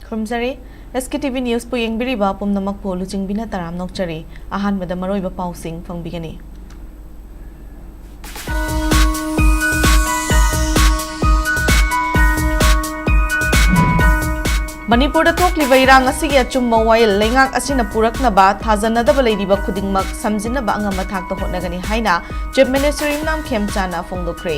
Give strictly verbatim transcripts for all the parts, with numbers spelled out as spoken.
ꯈꯨꯔꯨꯝꯖꯔꯤ꯫ ꯑꯦꯁ ꯀꯦ T V ꯅ꯭ꯌꯨꯁꯄꯨ ꯌꯦꯡꯕꯤꯔꯤꯕ ꯄꯨꯝꯅꯃꯛꯄꯨ ꯂꯨꯆꯤꯡꯕꯤꯅ ꯇꯔꯥꯝꯅ ꯑꯣꯛꯆꯔꯤ꯫ ꯑꯍꯥꯟꯕꯗ ꯃꯔꯨꯑꯣꯏꯕ ꯄꯥꯎꯁꯤꯡ ꯐꯪꯕꯤꯒꯅꯤ꯫ ꯃꯅꯤꯄꯨꯔꯗ ꯊꯣꯛꯂꯤꯕ ꯏꯔꯥꯡ ꯑꯁꯤꯒꯤ ꯑꯆꯨꯝꯕ ꯋꯥꯌꯦꯜ ꯂꯩꯉꯥꯛ ꯑꯁꯤꯅ ꯄꯨꯔꯛꯅꯕ ꯊꯥꯖꯅꯗꯕ ꯂꯩꯔꯤꯕ ꯈꯨꯗꯤꯡꯃꯛ ꯁꯝꯖꯤꯟꯅꯕ ꯑꯉꯝꯕ ꯊꯥꯛꯇ ꯍꯣꯠꯅꯒꯅꯤ ꯍꯥꯏꯅ ꯆꯤꯐ ꯃꯤꯅꯤꯁꯇꯔ ꯌꯨꯝꯅꯥꯝ ꯈꯦꯝꯆꯥꯅ ꯐꯣꯡꯗꯣꯛꯈ꯭ꯔꯦ꯫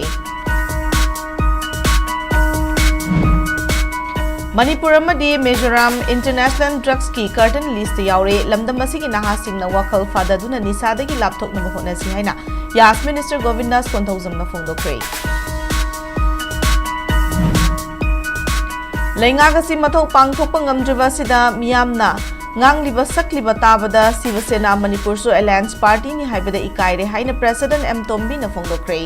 ꯃꯅꯤꯄꯨꯔ ꯑꯃꯗꯤ ꯃꯤꯖꯣꯔꯥꯝ ꯏꯟꯇꯔꯅꯦꯁꯅꯦꯜ ꯗ꯭ꯔꯒꯁꯀꯤ ꯀꯔꯇꯟ ꯂꯤꯁꯇ ꯌꯥꯎꯔꯦ꯫ ꯂꯝꯗꯝ ꯑꯁꯤꯒꯤ ꯅꯍꯥꯁꯤꯡꯅ ꯋꯥꯈꯜ ꯐꯥꯗꯗꯨꯅ ꯅꯤꯁꯥꯗꯒꯤ ꯂꯥꯞꯊꯣꯛꯅꯕ ꯍꯣꯠꯅꯁꯤ ꯍꯥꯏꯅ ꯌꯥꯁ ꯃꯤꯅꯤꯁꯇꯔ ꯒꯣꯕꯤꯟꯗꯥꯁ ꯀꯣꯟꯊꯧꯖꯝꯅ ꯐꯣꯡꯗꯣꯛꯈ꯭ꯔꯦ꯫ ꯂꯩꯉꯥꯛ ꯑꯁꯤ ꯃꯊꯧ ꯄꯥꯡꯊꯣꯛꯄ ꯉꯝꯗ꯭ꯔꯤꯕ ꯑꯁꯤꯗ ꯃꯤꯌꯥꯝꯅ ꯉꯥꯡꯂꯤꯕ ꯁꯛꯂꯤꯕ ꯇꯥꯕꯗ ꯁꯤꯕ ꯁꯦꯅꯥ ꯃꯅꯤꯄꯨꯔꯁꯨ ꯑꯦꯂꯥꯌꯟꯁ ꯄꯥꯔꯇꯤꯅꯤ ꯍꯥꯏꯕꯗ ꯏꯀꯥꯏꯔꯦ ꯍꯥꯏꯅ ꯄ꯭ꯔꯦꯁꯤꯗꯦꯟꯠ ꯑꯦꯝ ꯇꯣꯝꯕꯤꯅ ꯐꯣꯡꯗꯣꯛꯈ꯭ꯔꯦ꯫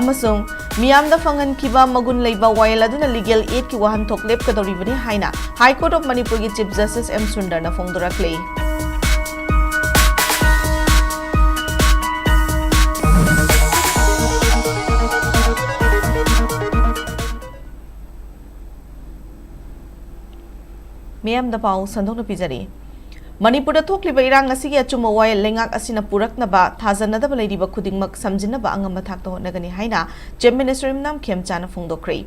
ꯑꯃꯁꯨꯡ ꯃꯤꯌꯥꯝꯗ ꯐꯪꯍꯟꯈꯤꯕ ꯃꯒꯨꯟ ꯂꯩꯕ ꯋꯥꯌꯦꯜ ꯑꯗꯨꯅ ꯂꯤꯒꯦꯜ ꯑꯦꯗꯀꯤ ꯋꯥꯍꯟꯊꯣꯛ ꯂꯦꯞꯀꯗꯧꯔꯤꯕꯅꯤ ꯍꯥꯏꯅ ꯍꯥꯏ ꯀꯣꯔꯠ ꯑꯣꯐ ꯃꯅꯤꯄꯨꯔꯒꯤ ꯆꯤꯐ ꯖꯁꯇꯤꯁ ꯑꯦꯝ ꯁꯨꯟꯗꯔꯅ ꯐꯣꯡꯗꯣꯔꯛꯂꯤ꯫ ꯃꯤꯌꯥꯝꯗ ꯄꯥꯎ ꯁꯟꯗꯣꯛꯅ ꯄꯤꯖꯔꯤ꯫ ꯃꯅꯤꯄꯨꯔꯗ ꯊꯣꯛꯂꯤꯕ ꯏꯔꯥꯡ ꯑꯁꯤꯒꯤ ꯑꯆꯨꯝꯕ ꯋꯥꯌꯦꯜ ꯂꯩꯉꯥꯛ ꯑꯁꯤꯅ ꯄꯨꯔꯛꯅꯕ ꯊꯥꯖꯅꯗꯕ ꯂꯩꯔꯤꯕ ꯈꯨꯗꯤꯡꯃꯛ ꯁꯝꯖꯤꯟꯅꯕ ꯑꯉꯝꯕ ꯊꯥꯛꯇ ꯍꯣꯠꯅꯒꯅꯤ ꯍꯥꯏꯅ ꯆꯤꯐ ꯃꯤꯅꯤꯁꯇꯔ ꯌꯨꯝꯅꯥꯝ ꯈꯦꯝꯆꯥꯅ ꯐꯣꯡꯗꯣꯛꯈ꯭ꯔꯦ꯫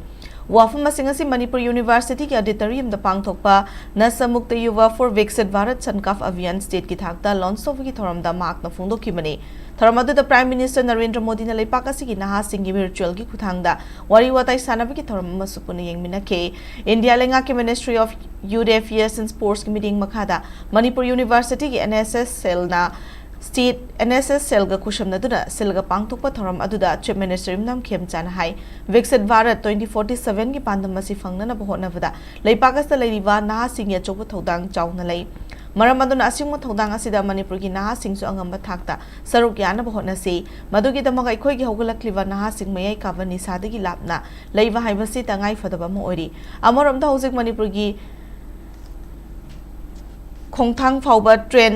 ꯋꯥꯐꯝ ꯑꯁꯤꯡ ꯑꯁꯤ ꯃꯅꯤꯄꯨꯔ ꯌꯨꯅꯤꯚꯔꯁꯤꯇꯤꯒꯤ ꯑꯣꯗꯤꯇꯣꯔꯤꯌꯝꯗ ꯄꯥꯡꯊꯣꯛꯄ ꯅꯁꯥ ꯃꯨꯛꯇ ꯌꯨꯚꯥ ꯐꯣꯔ ꯕꯤꯛꯁꯤꯠ ꯚꯥꯔꯠ ꯁꯟꯀꯜꯞ ꯑꯚꯤꯌꯥꯟ ꯁ꯭ꯇꯦꯠꯀꯤ ꯊꯥꯛꯇ ꯂꯣꯟꯆ ꯇꯧꯕꯒꯤ ꯊꯧꯔꯝꯗ ꯃꯍꯥꯛꯅ ꯐꯣꯡꯗꯣꯛꯈꯤꯕꯅꯤ꯫ ꯊꯧꯔꯝ ꯑꯗꯨꯗ ꯄ꯭ꯔꯥꯏꯝ ꯃꯤꯅꯤꯁꯇꯔ ꯅꯔꯦꯟꯗ꯭ꯔ ꯃꯣꯗꯤꯅ ꯂꯩꯄꯥꯛ ꯑꯁꯤꯒꯤ ꯅꯍꯥꯁꯤꯡꯒꯤ ꯚꯔꯆꯨꯑꯦꯜꯒꯤ ꯈꯨꯠꯊꯥꯡꯗ ꯋꯥꯔꯤ ꯋꯥꯇꯥꯏ ꯁꯥꯟꯅꯕꯒꯤ ꯊꯧꯔꯝ ꯑꯃꯁꯨ ꯄꯨꯟꯅ ꯌꯦꯡꯃꯤꯟꯅꯈꯤ꯫ ꯏꯟꯗꯤꯌꯥ ꯂꯩꯉꯥꯛꯀꯤ Ministry of Youth Affairs and Sportsꯀꯤ ꯃꯤꯠꯌꯦꯡ ꯃꯈꯥꯗ ꯃꯅꯤꯄꯨꯔ ꯌꯨꯅꯤꯚꯔꯁꯤꯇꯤꯒꯤ ꯑꯦꯟ ꯑꯦꯁ ꯑꯦꯁ ꯁꯦꯜꯅ ꯁ꯭ꯇꯦꯠ ꯑꯦꯟ ꯑꯦꯁ ꯑꯦꯁ ꯁꯦꯜꯒ ꯈꯨꯠꯁꯝꯅꯗꯨꯅ ꯁꯤꯜꯂꯒ ꯄꯥꯡꯊꯣꯛꯄ ꯊꯧꯔꯝ ꯑꯗꯨꯗ ꯆꯤꯐ ꯃꯤꯅꯤꯁꯇꯔ ꯌꯨꯝꯅꯥꯝ ꯈꯦꯝꯆꯥꯅ ꯍꯥꯏ, ꯕꯤꯛꯁꯤꯠ ꯚꯥꯔꯠ twenty forty sevenꯒꯤ ꯄꯥꯟꯗꯝ ꯑꯁꯤ ꯐꯪꯅꯅꯕ ꯍꯣꯠꯅꯕꯗ ꯂꯩꯄꯥꯛ ꯑꯁꯤꯗ ꯂꯩꯔꯤꯕ ꯅꯍꯥꯁꯤꯡꯒꯤ ꯑꯆꯧꯕ ꯊꯧꯗꯥꯡ ꯆꯥꯎꯅ ꯂꯩ꯫ ꯃꯔꯝ ꯑꯗꯨꯅ ꯑꯁꯤꯒꯨꯝꯕ ꯊꯧꯗꯥꯡ ꯑꯁꯤꯗ ꯃꯅꯤꯄꯨꯔꯒꯤ ꯅꯍꯥꯁꯤꯡꯁꯨ ꯑꯉꯝꯕ ꯊꯥꯛꯇ ꯁꯔꯨꯛ ꯌꯥꯅꯕ ꯍꯣꯠꯅꯁꯤ꯫ ꯃꯗꯨꯒꯤꯗꯃꯛ ꯑꯩꯈꯣꯏꯒꯤ ꯍꯧꯒꯠꯂꯛꯂꯤꯕ ꯅꯍꯥꯁꯤꯡ ꯃꯌꯥꯏ ꯀꯥꯕ ꯅꯤꯁꯥꯗꯒꯤ ꯂꯥꯞꯅ ꯂꯩꯕ ꯍꯥꯏꯕꯁꯤ ꯇꯉꯥꯏ ꯐꯗꯕ ꯑꯃ ꯑꯣꯏꯔꯤ꯫ ꯑꯃꯔꯣꯝꯗ ꯍꯧꯖꯤꯛ ꯃꯅꯤꯄꯨꯔꯒꯤ ꯈꯣꯡꯊꯥꯡ ꯐꯥꯎꯕ ꯇ꯭ꯔꯦꯟ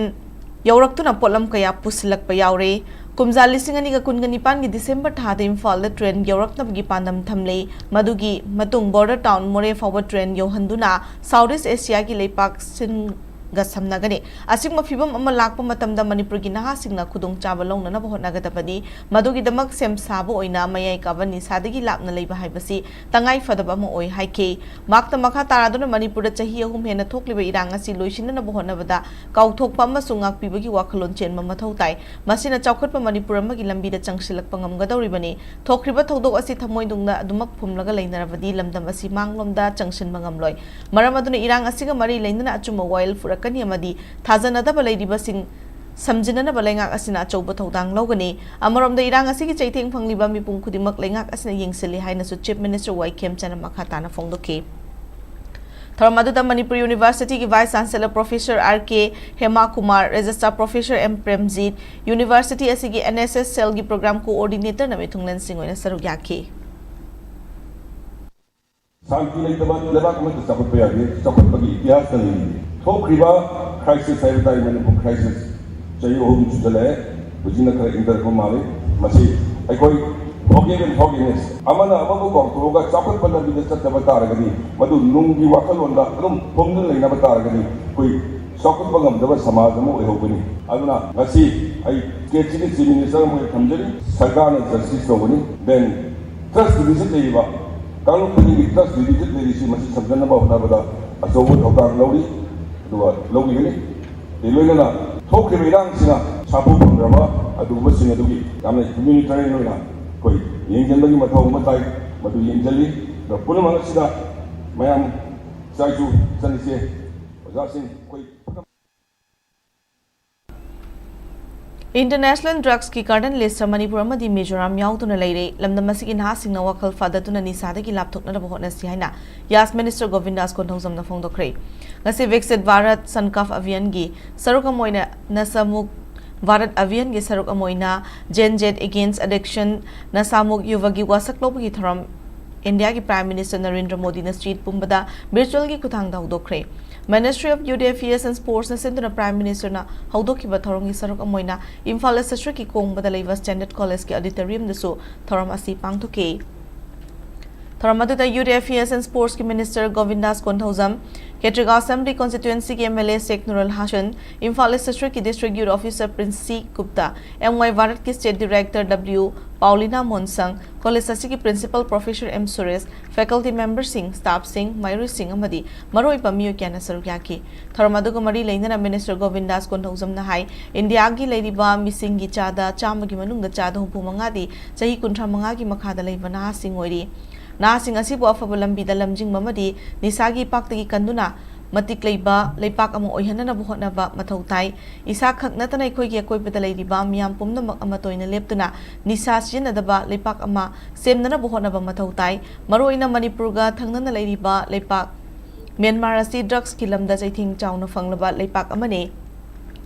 ꯌꯧꯔꯛꯇꯨꯅ ꯄꯣꯠꯂꯝ ꯀꯌꯥ ꯄꯨꯁꯤꯜꯂꯛꯄ ꯌꯥꯎꯔꯦ꯫ ꯀꯨꯝꯖꯥ ꯂꯤꯁꯤꯡ ꯑꯅꯤꯒ ꯀꯨꯟꯒ ꯅꯤꯄꯥꯟꯒꯤ ꯗꯤꯁꯦꯝꯕꯔ ꯊꯥꯗ ꯏꯝꯐꯥꯜꯗ ꯇ꯭ꯔꯦꯟ ꯌꯧꯔꯛꯅꯕꯒꯤ ꯄꯥꯟꯗꯝ ꯊꯝꯂꯤ꯫ ꯃꯗꯨꯒꯤ ꯃꯇꯨꯡ ꯕꯣꯔꯗꯔ ꯇꯥꯎꯟ ꯃꯣꯔꯦ ꯐꯥꯎꯕ ꯇ꯭ꯔꯦꯟ ꯌꯧꯍꯟꯗꯨꯅ ꯁꯥꯎꯠ ꯏꯁ ꯑꯦꯁꯤꯌꯥꯒꯤ ꯂꯩꯄꯥꯛꯁꯤꯡꯒ ꯁꯝꯅꯒꯅꯤ꯫ ꯑꯁꯤꯒꯨꯝꯕ ꯐꯤꯚꯝ ꯑꯃ ꯂꯥꯛꯄ ꯃꯇꯝꯗ ꯃꯅꯤꯄꯨꯔꯒꯤ ꯅꯍꯥꯁꯤꯡꯅ ꯈꯨꯗꯣꯡꯆꯥꯕ ꯂꯧꯅꯅꯕ ꯍꯣꯠꯅꯒꯗꯕꯅꯤ꯫ ꯃꯗꯨꯒꯤꯗꯃꯛ ꯁꯦꯝ ꯁꯥꯕ ꯑꯣꯏꯅ ꯃꯌꯥꯏ ꯀꯥꯕ ꯅꯤꯁꯥꯗꯒꯤ ꯂꯥꯞꯅ ꯂꯩꯕ ꯍꯥꯏꯕꯁꯤ ꯇꯉꯥꯏ ꯐꯗꯕ ꯑꯃ ꯑꯣꯏ ꯍꯥꯏꯈꯤ꯫ ꯃꯍꯥꯛꯇ ꯃꯈꯥ ꯇꯥꯔꯗꯨꯅ ꯃꯅꯤꯄꯨꯔꯗ ꯆꯍꯤ ꯑꯍꯨꯝ ꯍꯦꯟꯅ ꯊꯣꯛꯂꯤꯕ ꯏꯔꯥꯡ ꯑꯁꯤ ꯂꯣꯏꯁꯤꯟꯅꯅꯕ ꯍꯣꯠꯅꯕꯗ ꯀꯥꯎꯊꯣꯛꯄ ꯑꯃꯁꯨꯡ ꯉꯥꯛꯄꯤꯕꯒꯤ ꯋꯥꯈꯜꯂꯣꯟ ꯆꯦꯟꯕ ꯃꯊꯧ ꯇꯥꯏ꯫ ꯃꯁꯤꯅ ꯆꯥꯎꯈꯠꯄ ꯃꯅꯤꯄꯨꯔ ꯑꯃꯒꯤ ꯂꯝꯕꯤꯗ ꯆꯪꯁꯤꯜꯂꯛꯄ ꯉꯝꯒꯗꯧꯔꯤꯕꯅꯤ꯫ ꯊꯣꯛꯈ꯭ꯔꯤꯕ ꯊꯧꯗꯣꯛ ꯑꯁꯤ ꯊꯃꯣꯏꯅꯨꯡꯗ ꯑꯗꯨꯃꯛ ꯐꯨꯝꯂꯒ ꯂꯩꯅꯔꯕꯗꯤ ꯂꯝꯗꯝ ꯑꯁꯤ ꯃꯥꯡꯂꯣꯝꯗ ꯆꯪꯁꯤꯟꯕ ꯉꯝꯂꯣꯏ꯫ ꯃꯔꯝ ꯑꯗꯨꯅ ꯏꯔꯥꯡ ꯑꯁꯤꯒ ꯃꯔꯤ ꯂꯩꯅꯅ ꯑꯆꯨꯝꯕ ꯋꯥꯌꯦꯜ ꯄꯨꯔꯛꯀꯅꯤ ꯑꯃꯗꯤ ꯊꯥꯖꯅꯗꯕ ꯂꯩꯔꯤꯕꯁꯤꯡ ꯁꯝꯖꯤꯟꯅꯅꯕ ꯂꯩꯉꯥꯛ ꯑꯁꯤꯅ ꯑꯆꯧꯕ ꯊꯧꯗꯥꯡ ꯂꯧꯒꯅꯤ꯫ ꯑꯃꯔꯣꯝꯗ ꯏꯔꯥꯡ ꯑꯁꯤꯒꯤ ꯆꯩꯊꯦꯡ ꯐꯪꯂꯤꯕ ꯃꯤꯄꯨꯝ ꯈꯨꯗꯤꯡꯃꯛ ꯂꯩꯉꯥꯛ ꯑꯁꯤꯅ ꯌꯦꯡꯁꯤꯜꯂꯤ ꯍꯥꯏꯅꯁꯨ ꯆꯤꯐ ꯃꯤꯅꯤꯁꯇꯔ ꯋꯥꯏ ꯈꯦꯝꯆꯟꯅ ꯃꯈꯥ ꯇꯥꯅ ꯐꯣꯡꯗꯣꯛꯈꯤ꯫ ꯊꯧꯔꯝ ꯑꯗꯨꯗ ꯃꯅꯤꯄꯨꯔ ꯌꯨꯅꯤꯚꯔꯁꯤꯇꯤꯒꯤ vice chancellor professor R K Hemakumar, registrar professor M Premjit, university ꯑꯁꯤꯒꯤ ꯑꯦꯟ ꯑꯦꯁ ꯑꯦꯁ ꯁꯦꯜꯒꯤ ꯄ꯭ꯔꯣꯒ꯭ꯔꯥꯝ ꯀꯣꯑꯣꯔꯗꯤꯅꯦꯇꯔꯅ ꯃꯤꯊꯨꯡꯂꯦꯟꯁꯤꯡ ꯑꯣꯏꯅ ꯁꯔꯨꯛ ꯌꯥꯈꯤ꯫ ꯁꯥꯟꯇꯤ ꯂꯩꯇꯕ ꯂꯩꯕꯥꯛ ꯑꯃꯠꯇ ꯆꯥꯎꯈꯠꯄ ꯌꯥꯗꯦ꯫ ꯆꯥꯎꯈꯠꯄꯒꯤ ꯏꯇꯤꯍꯥꯁꯇ ꯂꯩꯔꯤ꯫ ꯊꯣꯛꯈ꯭ꯔꯤꯕ ꯈ꯭ꯔꯥꯏꯁꯤꯁ ꯍꯥꯏꯕ ꯇꯥꯔꯦ, ꯃꯅꯤꯄꯨꯔ ꯈ꯭ꯔꯥꯏꯁꯤꯁ ꯆꯍꯤ ꯑꯍꯨꯝ ꯁꯨꯖꯜꯂꯛꯑꯦ꯫ ꯍꯧꯖꯤꯛꯅ ꯈꯔ ꯏꯪꯊꯔꯛꯄ ꯃꯥꯜꯂꯤ꯫ ꯃꯁꯤ ꯑꯩꯈꯣꯏ forgive and forgiveness, ꯑꯃꯅ ꯑꯃꯕꯨ ꯀꯥꯎꯊꯣꯛꯑꯒ ꯆꯥꯎꯈꯠꯄ ꯂꯝꯕꯤꯗ ꯆꯠꯇꯕ ꯇꯥꯔꯒꯗꯤ, ꯃꯗꯨ ꯅꯨꯡꯒꯤ ꯋꯥꯈꯜꯂꯣꯟꯗ ꯑꯗꯨꯝ ꯐꯨꯝꯗꯨꯅ ꯂꯩꯅꯕ ꯇꯥꯔꯒꯗꯤ, ꯑꯩꯈꯣꯏ ꯆꯥꯎꯈꯠꯄ ꯉꯝꯗꯕ ꯁꯃꯥꯖ ꯑꯃ ꯑꯣꯏꯍꯧꯒꯅꯤ꯫ ꯑꯗꯨꯅ ꯉꯁꯤ ꯑꯩ ꯁ꯭ꯇꯦꯠꯁꯤꯒꯤ ꯆꯤꯐ ꯃꯤꯅꯤꯁꯇꯔ ꯑꯃ ꯑꯣꯏꯅ ꯊꯝꯖꯔꯤ, ꯁꯔꯀꯥꯔꯅ ꯖꯁꯇꯤꯁ ꯇꯧꯒꯅꯤ꯫ Then trust deficit ꯂꯩꯔꯤꯕ, ꯀꯥꯡꯂꯨꯞ ꯈꯨꯗꯤꯡꯒꯤ trust deficit ꯂꯩꯔꯤꯁꯤ ꯃꯁꯤ ꯁꯝꯖꯟꯅꯕ ꯍꯣꯠꯅꯕꯗ ꯑꯆꯧꯕ ꯊꯧꯗꯥꯡ ꯂꯧꯔꯤ, ꯑꯗꯨꯒ ꯂꯧꯈꯤꯒꯅꯤ꯫ ꯂꯣꯏꯅꯅ ꯊꯣꯛꯈꯤꯕ ꯏꯔꯥꯡꯁꯤꯅ ꯁꯥꯐꯨ ꯐꯪꯗ꯭ꯔꯕ ꯑꯗꯨꯒꯨꯝꯕꯁꯤꯡ ꯑꯗꯨꯒꯤ ꯌꯥꯝꯅ humanitarian ꯑꯣꯏꯅ ꯑꯩꯈꯣꯏ ꯌꯦꯡꯁꯤꯟꯕꯒꯤ ꯃꯊꯧ ꯑꯃ ꯇꯥꯏ, ꯃꯗꯨ ꯌꯦꯡꯁꯤꯜꯂꯤ꯫ ꯑꯗ ꯄꯨꯝꯅꯃꯛ ꯑꯁꯤꯗ ꯃꯌꯥꯝ ꯏꯆꯥ ꯏꯁꯨ, ꯏꯆꯟ ꯏꯆꯦ, ꯑꯣꯖꯥꯁꯤꯡ, ꯑꯩꯈꯣꯏ ꯄꯨꯝꯅꯃꯛ International drugsꯀꯤ ꯀꯥꯔꯗꯟ ꯂꯤꯁꯇ ꯃꯅꯤꯄꯨꯔ ꯑꯃꯗꯤ ꯃꯤꯖꯣꯔꯥꯝ ꯌꯥꯎꯗꯨꯅ ꯂꯩꯔꯦ꯫ ꯂꯝꯗꯝ ꯑꯁꯤꯒꯤ ꯅꯍꯥꯁꯤꯡꯅ ꯋꯥꯈꯜ ꯐꯥꯗꯗꯨꯅ ꯅꯤꯁꯥꯗꯒꯤ ꯂꯥꯞꯊꯣꯛꯅꯅꯕ ꯍꯣꯠꯅꯁꯤ ꯍꯥꯏꯅ ꯌꯥꯁ ꯃꯤꯅꯤꯁꯇꯔ ꯒꯣꯕꯤꯟꯗꯥꯁ ꯀꯣꯟꯊꯧꯖꯝꯅ ꯐꯣꯡꯗꯣꯛꯈ꯭ꯔꯦ꯫ ꯉꯁꯤ ꯕꯤꯛꯁꯤꯠ ꯚꯥꯔꯠ ꯁꯟꯀꯜꯞ ꯑꯚꯤꯌꯥꯟꯒꯤ ꯁꯔꯨꯛ ꯑꯃ ꯑꯣꯏꯅ ꯅꯁꯥꯃꯨꯛ ꯚꯥꯔꯠ ꯑꯚꯤꯌꯥꯟꯒꯤ ꯁꯔꯨꯛ ꯑꯃ ꯑꯣꯏꯅ Gen Z Against Addiction, ꯅꯁꯥꯃꯨꯛ ꯌꯨꯚꯒꯤ ꯋꯥꯁꯛ ꯂꯧꯕꯒꯤ ꯊꯧꯔꯝ ꯏꯟꯗꯤꯌꯥꯒꯤ Prime Minister ꯅꯔꯦꯟꯗ꯭ꯔ ꯃꯣꯗꯤꯅ state ꯄꯨꯝꯕꯗ virtualꯒꯤ ꯈꯨꯠꯊꯥꯡꯗ ꯍꯧꯗꯣꯛꯈ꯭ꯔꯦ꯫ Ministry of Youth Affairs and Sportsꯅ ꯁꯤꯟꯗꯨꯅ Prime Ministerꯅ ꯍꯧꯗꯣꯛꯈꯤꯕ ꯊꯧꯔꯝꯒꯤ ꯁꯔꯨꯛ ꯑꯃ ꯑꯣꯏꯅ ꯏꯝꯐꯥꯜ East Districtꯀꯤ ꯀꯣꯡꯕꯗ ꯂꯩꯕ Standard Collegeꯀꯤ auditoriumꯗꯁꯨ ꯊꯧꯔꯝ ꯑꯁꯤ ꯄꯥꯡꯊꯣꯛꯈꯤ꯫ ꯊꯧꯔꯝ ꯑꯗꯨꯗ Youth Affairs and Sportsꯀꯤ Minister ꯒꯣꯕꯤꯟꯗꯥꯁ Konthoujam, Khetrigao Assembly Constituencyꯒꯤ MLA Sheikh Nurul Hasan, Imphal East Districtꯀꯤ District Youth Officer Prince C Gupta, M Y Bharatꯀꯤ State Director W ꯄꯥꯎꯂꯤꯅꯥ ꯃꯣꯟꯁꯪ, college ꯑꯁꯤꯒꯤ Principal Professor M Suresh, faculty memberꯁꯤꯡ, staffꯁꯤꯡ, ꯃꯍꯩꯔꯣꯏꯁꯤꯡ ꯑꯃꯗꯤ ꯃꯔꯨꯑꯣꯏꯕ ꯃꯤꯑꯣꯏ ꯀꯌꯥꯅ ꯁꯔꯨꯛ ꯌꯥꯈꯤ꯫ ꯊꯧꯔꯝ ꯑꯗꯨꯒ ꯃꯔꯤ ꯂꯩꯅꯅ Minister ꯒꯣꯕꯤꯟꯗꯥꯁ ꯀꯣꯟꯊꯧꯖꯝꯅ ꯍꯥꯏ, ꯏꯟꯗꯤꯌꯥꯒꯤ ꯂꯩꯔꯤꯕ ꯃꯤꯁꯤꯡꯒꯤ ꯆꯥꯗ ꯆꯥꯝꯃꯒꯤ ꯃꯅꯨꯡꯗ ꯆꯥꯗ ꯍꯨꯝꯐꯨ ꯃꯉꯥꯗꯤ ꯆꯍꯤ ꯀꯨꯟꯊ꯭ꯔꯥ ꯃꯉꯥꯒꯤ ꯃꯈꯥꯗ ꯂꯩꯕ ꯅꯍꯥꯁꯤꯡ ꯑꯣꯏꯔꯤ꯫ ꯅꯍꯥꯁꯤꯡ ꯑꯁꯤꯕꯨ ꯑꯐꯕ ꯂꯝꯕꯤꯗ ꯂꯝꯖꯤꯡꯕ ꯑꯃꯗꯤ ꯅꯤꯁꯥꯒꯤ ꯏꯄꯥꯛꯇꯒꯤ ꯀꯟꯗꯨꯅ ꯃꯇꯤꯛ ꯂꯩꯕ ꯂꯩꯄꯥꯛ ꯑꯃ ꯑꯣꯏꯍꯟꯅꯅꯕ ꯍꯣꯠꯅꯕ ꯃꯊꯧ ꯇꯥꯏ꯫ ꯏꯁꯥ ꯈꯛ ꯅꯠꯇꯅ ꯑꯩꯈꯣꯏꯒꯤ ꯑꯀꯣꯏꯕꯗ ꯂꯩꯔꯤꯕ ꯃꯤꯌꯥꯝ ꯄꯨꯝꯅꯃꯛ ꯑꯃ ꯇꯣꯏꯅ ꯂꯦꯞꯇꯨꯅ ꯅꯤꯁꯥ ꯁꯤꯖꯤꯟꯅꯗꯕ ꯂꯩꯄꯥꯛ ꯑꯃ ꯁꯦꯝꯅꯅꯕ ꯍꯣꯠꯅꯕ ꯃꯊꯧ ꯇꯥꯏ꯫ ꯃꯔꯨꯑꯣꯏꯅ ꯃꯅꯤꯄꯨꯔꯒ ꯊꯪꯅꯅ ꯂꯩꯔꯤꯕ ꯂꯩꯄꯥꯛ ꯃ꯭ꯌꯥꯟꯃꯥꯔ ꯑꯁꯤ drugsꯀꯤ ꯂꯝꯗ ꯆꯩꯊꯦꯡ ꯆꯥꯎꯅ ꯐꯪꯂꯕ ꯂꯩꯄꯥꯛ ꯑꯃꯅꯤ꯫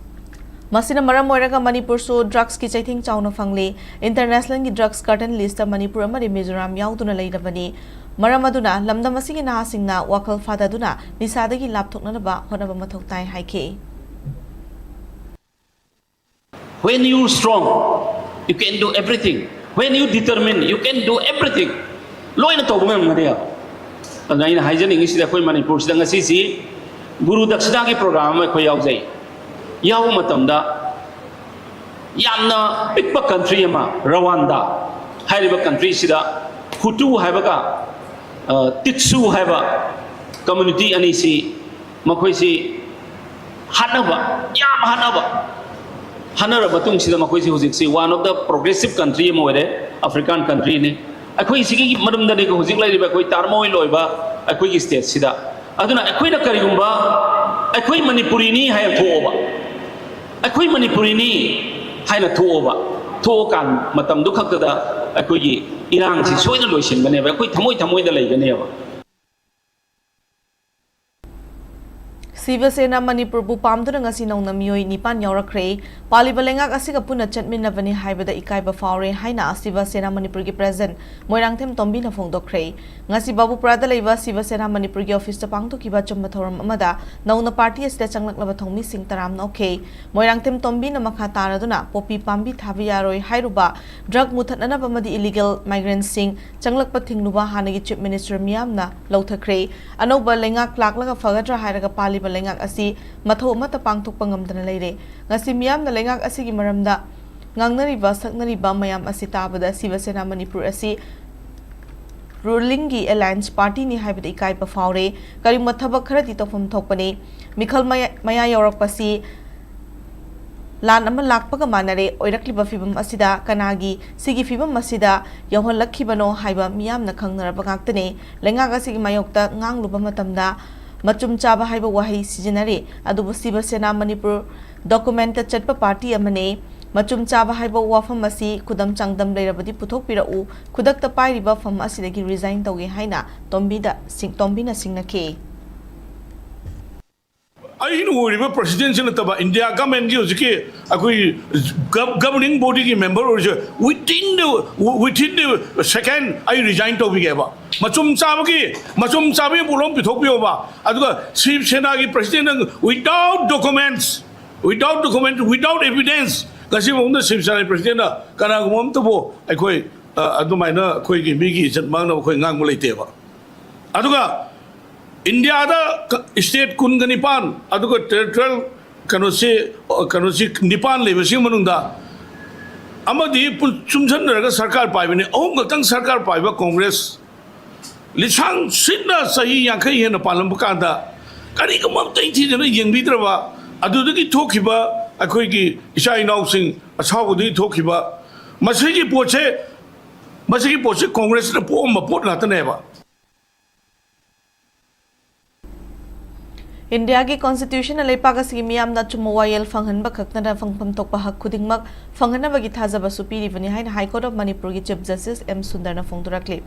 ꯃꯁꯤꯅ ꯃꯔꯝ ꯑꯣꯏꯔꯒ ꯃꯅꯤꯄꯨꯔꯁꯨ drugsꯀꯤ ꯆꯩꯊꯦꯡ ꯆꯥꯎꯅ ꯐꯪꯂꯤ꯫ Internationalꯒꯤ drugs cartel listꯇ ꯃꯅꯤꯄꯨꯔ ꯑꯃꯗꯤ ꯃꯤꯖꯣꯔꯥꯝ ꯌꯥꯎꯗꯨꯅ ꯂꯩꯔꯕꯅꯤ꯫ ꯃꯔꯝ ꯑꯗꯨꯅ ꯂꯝꯗꯝ ꯑꯁꯤꯒꯤ ꯅꯍꯥꯁꯤꯡꯅ ꯋꯥꯈꯜ ꯐꯥꯗꯗꯨꯅ ꯅꯤꯁꯥꯗꯒꯤ ꯂꯥꯞꯊꯣꯛꯅꯅꯕ ꯍꯣꯠꯅꯕ ꯃꯊꯧ ꯇꯥꯏ ꯍꯥꯏꯈꯤ꯫ When you strong, you can do everything. When you determine, you can do everything. ꯂꯣꯏꯅ ꯇꯧꯕ ꯉꯝꯒꯅꯦꯕ꯫ ꯑꯗꯨꯅ ꯑꯩꯅ ꯍꯥꯏꯖꯅꯤꯡꯉꯤꯁꯤꯗ ꯑꯩꯈꯣꯏ ꯃꯅꯤꯄꯨꯔꯁꯤꯗ ꯉꯁꯤꯁꯤ ꯒꯨꯔꯨ ꯗꯛꯁꯤꯅꯥꯒꯤ program ꯑꯃ ꯑꯩꯈꯣꯏ ꯌꯥꯎꯖꯩ꯫ ꯌꯥꯎꯕ ꯃꯇꯝꯗ ꯌꯥꯝꯅ ꯄꯤꯛꯄ country ꯑꯃ, ꯔꯋꯥꯟꯗꯥ ꯍꯥꯏꯔꯤꯕ countryꯁꯤꯗ ꯍꯨꯇꯨ ꯍꯥꯏꯕꯒ, ꯑ, ꯇꯤꯠꯁꯨ ꯍꯥꯏꯕ community ꯑꯅꯤꯁꯤ, ꯃꯈꯣꯏꯁꯤ ꯍꯥꯠꯅꯕ, ꯌꯥꯝ ꯍꯥꯠꯅꯕ, ꯍꯥꯠꯅꯔꯕ ꯃꯇꯨꯡꯁꯤꯗ ꯃꯈꯣꯏꯁꯤ ꯍꯧꯖꯤꯛꯁꯤ one of the progressive country ꯑꯃ ꯑꯣꯏꯔꯦ, African countryꯅꯤ꯫ ꯑꯩꯈꯣꯏ ꯁꯤꯒꯤ ꯃꯔꯝꯗꯅꯤ ꯍꯧꯖꯤꯛ ꯂꯩꯔꯤꯕ ꯑꯩꯈꯣꯏ turmoil ꯑꯣꯏꯕ ꯑꯩꯈꯣꯏꯒꯤ stateꯁꯤꯗ꯫ ꯑꯗꯨꯅ ꯑꯩꯈꯣꯏꯅ ꯀꯔꯤꯒꯨꯝꯕ ꯑꯩꯈꯣꯏ ꯃꯅꯤꯄꯨꯔꯤꯅꯤ ꯍꯥꯏꯅ ꯊꯣꯛꯑꯕ, ꯑꯩꯈꯣꯏ ꯃꯅꯤꯄꯨꯔꯤꯅꯤ ꯍꯥꯏꯅ ꯊꯣꯛꯑꯕ, ꯊꯣꯛꯑꯀꯥꯟ ꯃꯇꯝꯗꯨ ꯈꯛꯇꯗ ꯑꯩꯈꯣꯏꯒꯤ ꯏꯔꯥꯡꯁꯤ ꯁꯣꯏꯗꯅ ꯂꯣꯏꯁꯤꯟꯒꯅꯦꯕ, ꯑꯩꯈꯣꯏ ꯊꯃꯣꯏ ꯊꯃꯣꯏꯗ ꯂꯩꯒꯅꯦꯕ꯫ ꯁꯤꯕ ꯁꯦꯅꯥ ꯃꯅꯤꯄꯨꯔꯕꯨ ꯄꯥꯝꯗꯨꯅ ꯉꯁꯤ ꯅꯧꯅ ꯃꯤꯑꯣꯏ ꯅꯤꯄꯥꯟ ꯌꯥꯎꯔꯛꯈ꯭ꯔꯦ꯫ ꯄꯥꯜꯂꯤꯕ ꯂꯩꯉꯥꯛ ꯑꯁꯤꯒ ꯄꯨꯟꯅ ꯆꯠꯃꯤꯟꯅꯕꯅꯤ ꯍꯥꯏꯕꯗ ꯏꯀꯥꯏꯕ ꯐꯥꯎꯔꯦ ꯍꯥꯏꯅ ꯁꯤꯕ ꯁꯦꯅꯥ ꯃꯅꯤꯄꯨꯔꯒꯤ ꯄ꯭ꯔꯦꯁꯤꯗꯦꯟꯠ ꯃꯣꯏꯔꯥꯡꯊꯦꯝ ꯇꯣꯝꯕꯤꯅ ꯐꯣꯡꯗꯣꯛꯈ꯭ꯔꯦ꯫ ꯉꯁꯤ ꯕꯥꯕꯨꯄꯨꯔꯥꯗ ꯂꯩꯕ ꯁꯤꯕ ꯁꯦꯅꯥ ꯃꯅꯤꯄꯨꯔꯒꯤ ꯑꯣꯐꯤꯁꯇ ꯄꯥꯡꯊꯣꯛꯈꯤꯕ ꯑꯆꯨꯝꯕ ꯊꯧꯔꯝ ꯑꯃꯗ ꯅꯧꯅ ꯄꯥꯔꯇꯤ ꯑꯁꯤꯗ ꯆꯪꯂꯛꯂꯕ ꯊꯧꯃꯤꯁꯤꯡ ꯇꯔꯥꯝꯅ ꯑꯣꯛꯈꯤ꯫ ꯃꯣꯏꯔꯥꯡꯊꯦꯝ ꯇꯣꯝꯕꯤꯅ ꯃꯈꯥ ꯇꯥꯔꯗꯨꯅ ꯄꯣꯄꯤ ꯄꯥꯝꯕꯤ ꯊꯥꯕ ꯌꯥꯔꯣꯏ ꯍꯥꯏꯔꯨꯕ, ꯗ꯭ꯔꯒ ꯃꯨꯊꯠꯅꯅꯕ ꯑꯃꯗꯤ ꯏꯂꯤꯒꯦꯜ ꯃꯥꯏꯒ꯭ꯔꯦꯟꯠꯁꯤꯡ ꯆꯪꯂꯛꯄ ꯊꯤꯡꯂꯨꯕ ꯍꯥꯟꯅꯒꯤ ꯆꯤꯐ ꯃꯤꯅꯤꯁꯇꯔ ꯃꯤꯌꯥꯝꯅ ꯂꯧꯊꯈ꯭ꯔꯦ꯫ ꯑꯅꯧꯕ ꯂꯩꯉꯥꯛ ꯂꯥꯛꯂꯒ ꯐꯒꯗ꯭ꯔꯥ ꯍꯥꯏꯔꯒ ꯄꯥꯜꯂꯤꯕ ꯂꯩꯉꯥꯛ ꯑꯁꯤ ꯃꯊꯧ ꯑꯃꯠꯇ ꯄꯥꯡꯊꯣꯛꯄ ꯉꯝꯗꯅ ꯂꯩꯔꯦ꯫ ꯉꯁꯤ ꯃꯤꯌꯥꯝꯅ ꯂꯩꯉꯥꯛ ꯑꯁꯤꯒꯤ ꯃꯔꯝꯗ ꯉꯥꯡꯅꯔꯤꯕ ꯁꯛꯅꯔꯤꯕ ꯃꯌꯥꯝ ꯑꯁꯤ ꯇꯥꯕꯗ ꯁꯤꯕ ꯁꯦꯅꯥ ꯃꯅꯤꯄꯨꯔ ꯑꯁꯤ ꯔꯨꯂꯤꯡꯒꯤ ꯑꯦꯂꯥꯌꯟꯁ ꯄꯥꯔꯇꯤꯅꯤ ꯍꯥꯏꯕꯗ ꯏꯀꯥꯏꯕ ꯐꯥꯎꯔꯦ꯫ ꯀꯔꯤꯒꯨꯝꯕ ꯊꯕꯛ ꯈꯔꯗꯤ ꯇꯧꯐꯝ ꯊꯣꯛꯄꯅꯤ꯫ ꯃꯤꯈꯜ ꯃꯌꯥ-, ꯃꯌꯥ ꯌꯧꯔꯛꯄꯁꯤ ꯂꯥꯟ ꯑꯃ ꯂꯥꯛꯄꯒ ꯃꯥꯟꯅꯔꯦ꯫ ꯑꯣꯏꯔꯛꯂꯤꯕ ꯐꯤꯕꯝ ꯑꯁꯤꯗ ꯀꯅꯥꯒꯤ ꯁꯤꯒꯤ ꯐꯤꯕꯝ ꯑꯁꯤꯗ ꯌꯧꯍꯜꯂꯛꯈꯤꯕꯅꯣ ꯍꯥꯏꯕ ꯃꯤꯌꯥꯝꯅ ꯈꯪꯅꯔꯕ ꯉꯥꯛꯇꯅꯤ꯫ ꯂꯩꯉꯥꯛ ꯑꯁꯤꯒꯤ ꯃꯥꯌꯣꯛꯇ ꯉꯥꯡꯂꯨꯕ ꯃꯇꯝꯗ ꯃꯆꯨꯝ ꯆꯥꯕ ꯍꯥꯏꯕ ꯋꯥꯍꯩ ꯁꯤꯖꯤꯟꯅꯔꯤ꯫ ꯑꯗꯨꯕꯨ ꯁꯤꯕ ꯁꯦꯅꯥ ꯃꯅꯤꯄꯨꯔ ꯗꯣꯀꯨꯃꯦꯟꯠꯇ ꯆꯠꯄ ꯄꯥꯔꯇꯤ ꯑꯃꯅꯤ꯫ ꯃꯆꯨꯝ ꯆꯥꯕ ꯍꯥꯏꯕ ꯋꯥꯐꯝ ꯑꯁꯤ ꯈꯨꯗꯝ ꯆꯥꯡꯗꯝ ꯂꯩꯔꯕꯗꯤ ꯄꯨꯊꯣꯛꯄꯤꯔꯛꯎ꯫ ꯈꯨꯗꯛꯇ ꯄꯥꯏꯔꯤꯕ ꯐꯝ ꯑꯁꯤꯗꯒꯤ ꯔꯤꯖꯥꯏꯟ ꯇꯧꯒꯦ ꯍꯥꯏꯅ ꯇꯣꯝꯕꯤꯗ ꯁꯤꯡ-, ꯇꯣꯝꯕꯤꯅ ꯁꯤꯡꯅꯈꯤ꯫ ꯑꯩꯅ ꯑꯣꯏꯔꯤꯕ ꯄ꯭ꯔꯁꯤꯗꯦꯟꯠꯁꯤ ꯅꯠꯇꯕ, ꯏꯟꯗꯤꯌꯥ ꯒꯃꯦꯟꯒꯤ ꯍꯧꯖꯤꯛꯀꯤ ꯑꯩꯈꯣꯏ ꯒꯕ-, ꯒꯕꯔꯅꯤꯡ ꯕꯣꯗꯤꯒꯤ ꯃꯦꯝꯕꯔ ꯑꯣꯏꯔꯤꯁꯦ, within the, within the second ꯑꯩ ꯔꯤꯖꯥꯏꯟ ꯇꯧꯕꯤꯒꯦꯕ꯫ ꯃꯆꯨꯝ ꯆꯥꯕꯒꯤ, ꯃꯆꯨꯝ ꯆꯥꯕꯒꯤ ꯄꯣꯠꯂꯨꯝ ꯄꯤꯊꯣꯛꯄꯤꯌꯣꯕ꯫ ꯑꯗꯨꯒ ꯁꯤꯕ ꯁꯦꯅꯥꯒꯤ ꯄ꯭ꯔꯁꯤꯗꯦꯟꯠꯅ without documents, without documents, without evidence, ꯉꯁꯤ ꯐꯥꯎꯗ ꯁꯤꯕ ꯁꯦꯅꯥꯒꯤ ꯄ꯭ꯔꯁꯤꯗꯦꯟꯠꯅ ꯀꯅꯥꯒꯨꯝꯕ ꯑꯝꯇꯕꯨ ꯑꯩꯈꯣꯏ, ꯑ, ꯑꯗꯨꯃꯥꯏꯅ ꯑꯩꯈꯣꯏꯒꯤ ꯃꯤꯒꯤ ꯏꯖꯠ ꯃꯥꯡꯅꯕ ꯑꯩꯈꯣꯏ ꯉꯥꯡꯕ ꯂꯩꯇꯦꯕ꯫ ꯑꯗꯨꯒ ꯏꯟꯗꯤꯌꯥꯗ ꯀ-, ꯁ꯭ꯇꯦꯠ ꯀꯨꯟꯒ ꯅꯤꯄꯥꯟ, ꯑꯗꯨꯒ ꯇꯦꯔꯤꯇꯣꯔꯤꯌꯦꯜ ꯀꯩꯅꯣꯁꯤ, ꯑ, ꯀꯩꯅꯣꯁꯤ ꯅꯤꯄꯥꯟ ꯂꯩꯕꯁꯤꯒꯤ ꯃꯅꯨꯡꯗ ꯑꯃꯗꯤ ꯄꯨꯟ-, ꯆꯨꯝꯁꯤꯟꯅꯔꯒ ꯁꯔꯀꯥꯔ ꯄꯥꯏꯕꯅꯤ, ꯑꯍꯨꯝ ꯈꯛꯇꯪ ꯁꯔꯀꯥꯔ ꯄꯥꯏꯕ ꯀꯣꯡꯒ꯭ꯔꯦꯁ, ꯂꯤꯁꯥꯡ ꯁꯤꯠꯅ ꯆꯍꯤ ꯌꯥꯡꯈꯩ ꯍꯦꯟꯅ ꯄꯥꯜꯂꯝꯕ ꯀꯥꯟꯗ ꯀꯔꯤꯒꯨꯝꯕ ꯑꯝꯇ ꯏꯊꯤꯖꯅ ꯌꯦꯡꯕꯤꯗ꯭ꯔꯕ, ꯑꯗꯨꯗꯒꯤ ꯊꯣꯛꯈꯤꯕ ꯑꯩꯈꯣꯏꯒꯤ ꯏꯆꯥ ꯏꯅꯥꯎꯁꯤꯡ ꯑꯁꯥꯎꯕꯗꯒꯤ ꯊꯣꯛꯈꯤꯕ, ꯃꯁꯤꯒꯤ ꯄꯣꯠꯁꯦ, ꯃꯁꯤꯒꯤ ꯄꯣꯠꯁꯦ ꯀꯣꯡꯒ꯭ꯔꯦꯁꯅ ꯄꯣꯛꯑꯝꯕ ꯄꯣꯠ ꯉꯥꯛꯇꯅꯦꯕ꯫ ꯏꯟꯗꯤꯌꯥꯒꯤ ꯀꯣꯟꯁꯇꯤꯇ꯭ꯌꯨꯁꯟꯅ ꯂꯩꯄꯥꯛ ꯑꯁꯤꯒꯤ ꯃꯤꯌꯥꯝꯅ ꯑꯆꯨꯝꯕ ꯋꯥꯌꯦꯜ ꯐꯪꯍꯟꯕ ꯈꯛꯇꯅ ꯐꯪꯐꯝ ꯊꯣꯛꯄ ꯍꯛ ꯈꯨꯗꯤꯡꯃꯛ ꯐꯪꯍꯟꯅꯕꯒꯤ ꯊꯥꯖꯕꯁꯨ ꯄꯤꯔꯤꯕꯅꯤ ꯍꯥꯏꯅ High Court of ꯃꯅꯤꯄꯨꯔꯒꯤ ꯆꯤꯐ ꯖꯁꯇꯤꯁ ꯑꯦꯝ ꯁꯨꯟꯗꯔꯅ ꯐꯣꯡꯗꯣꯔꯛꯂꯤ꯫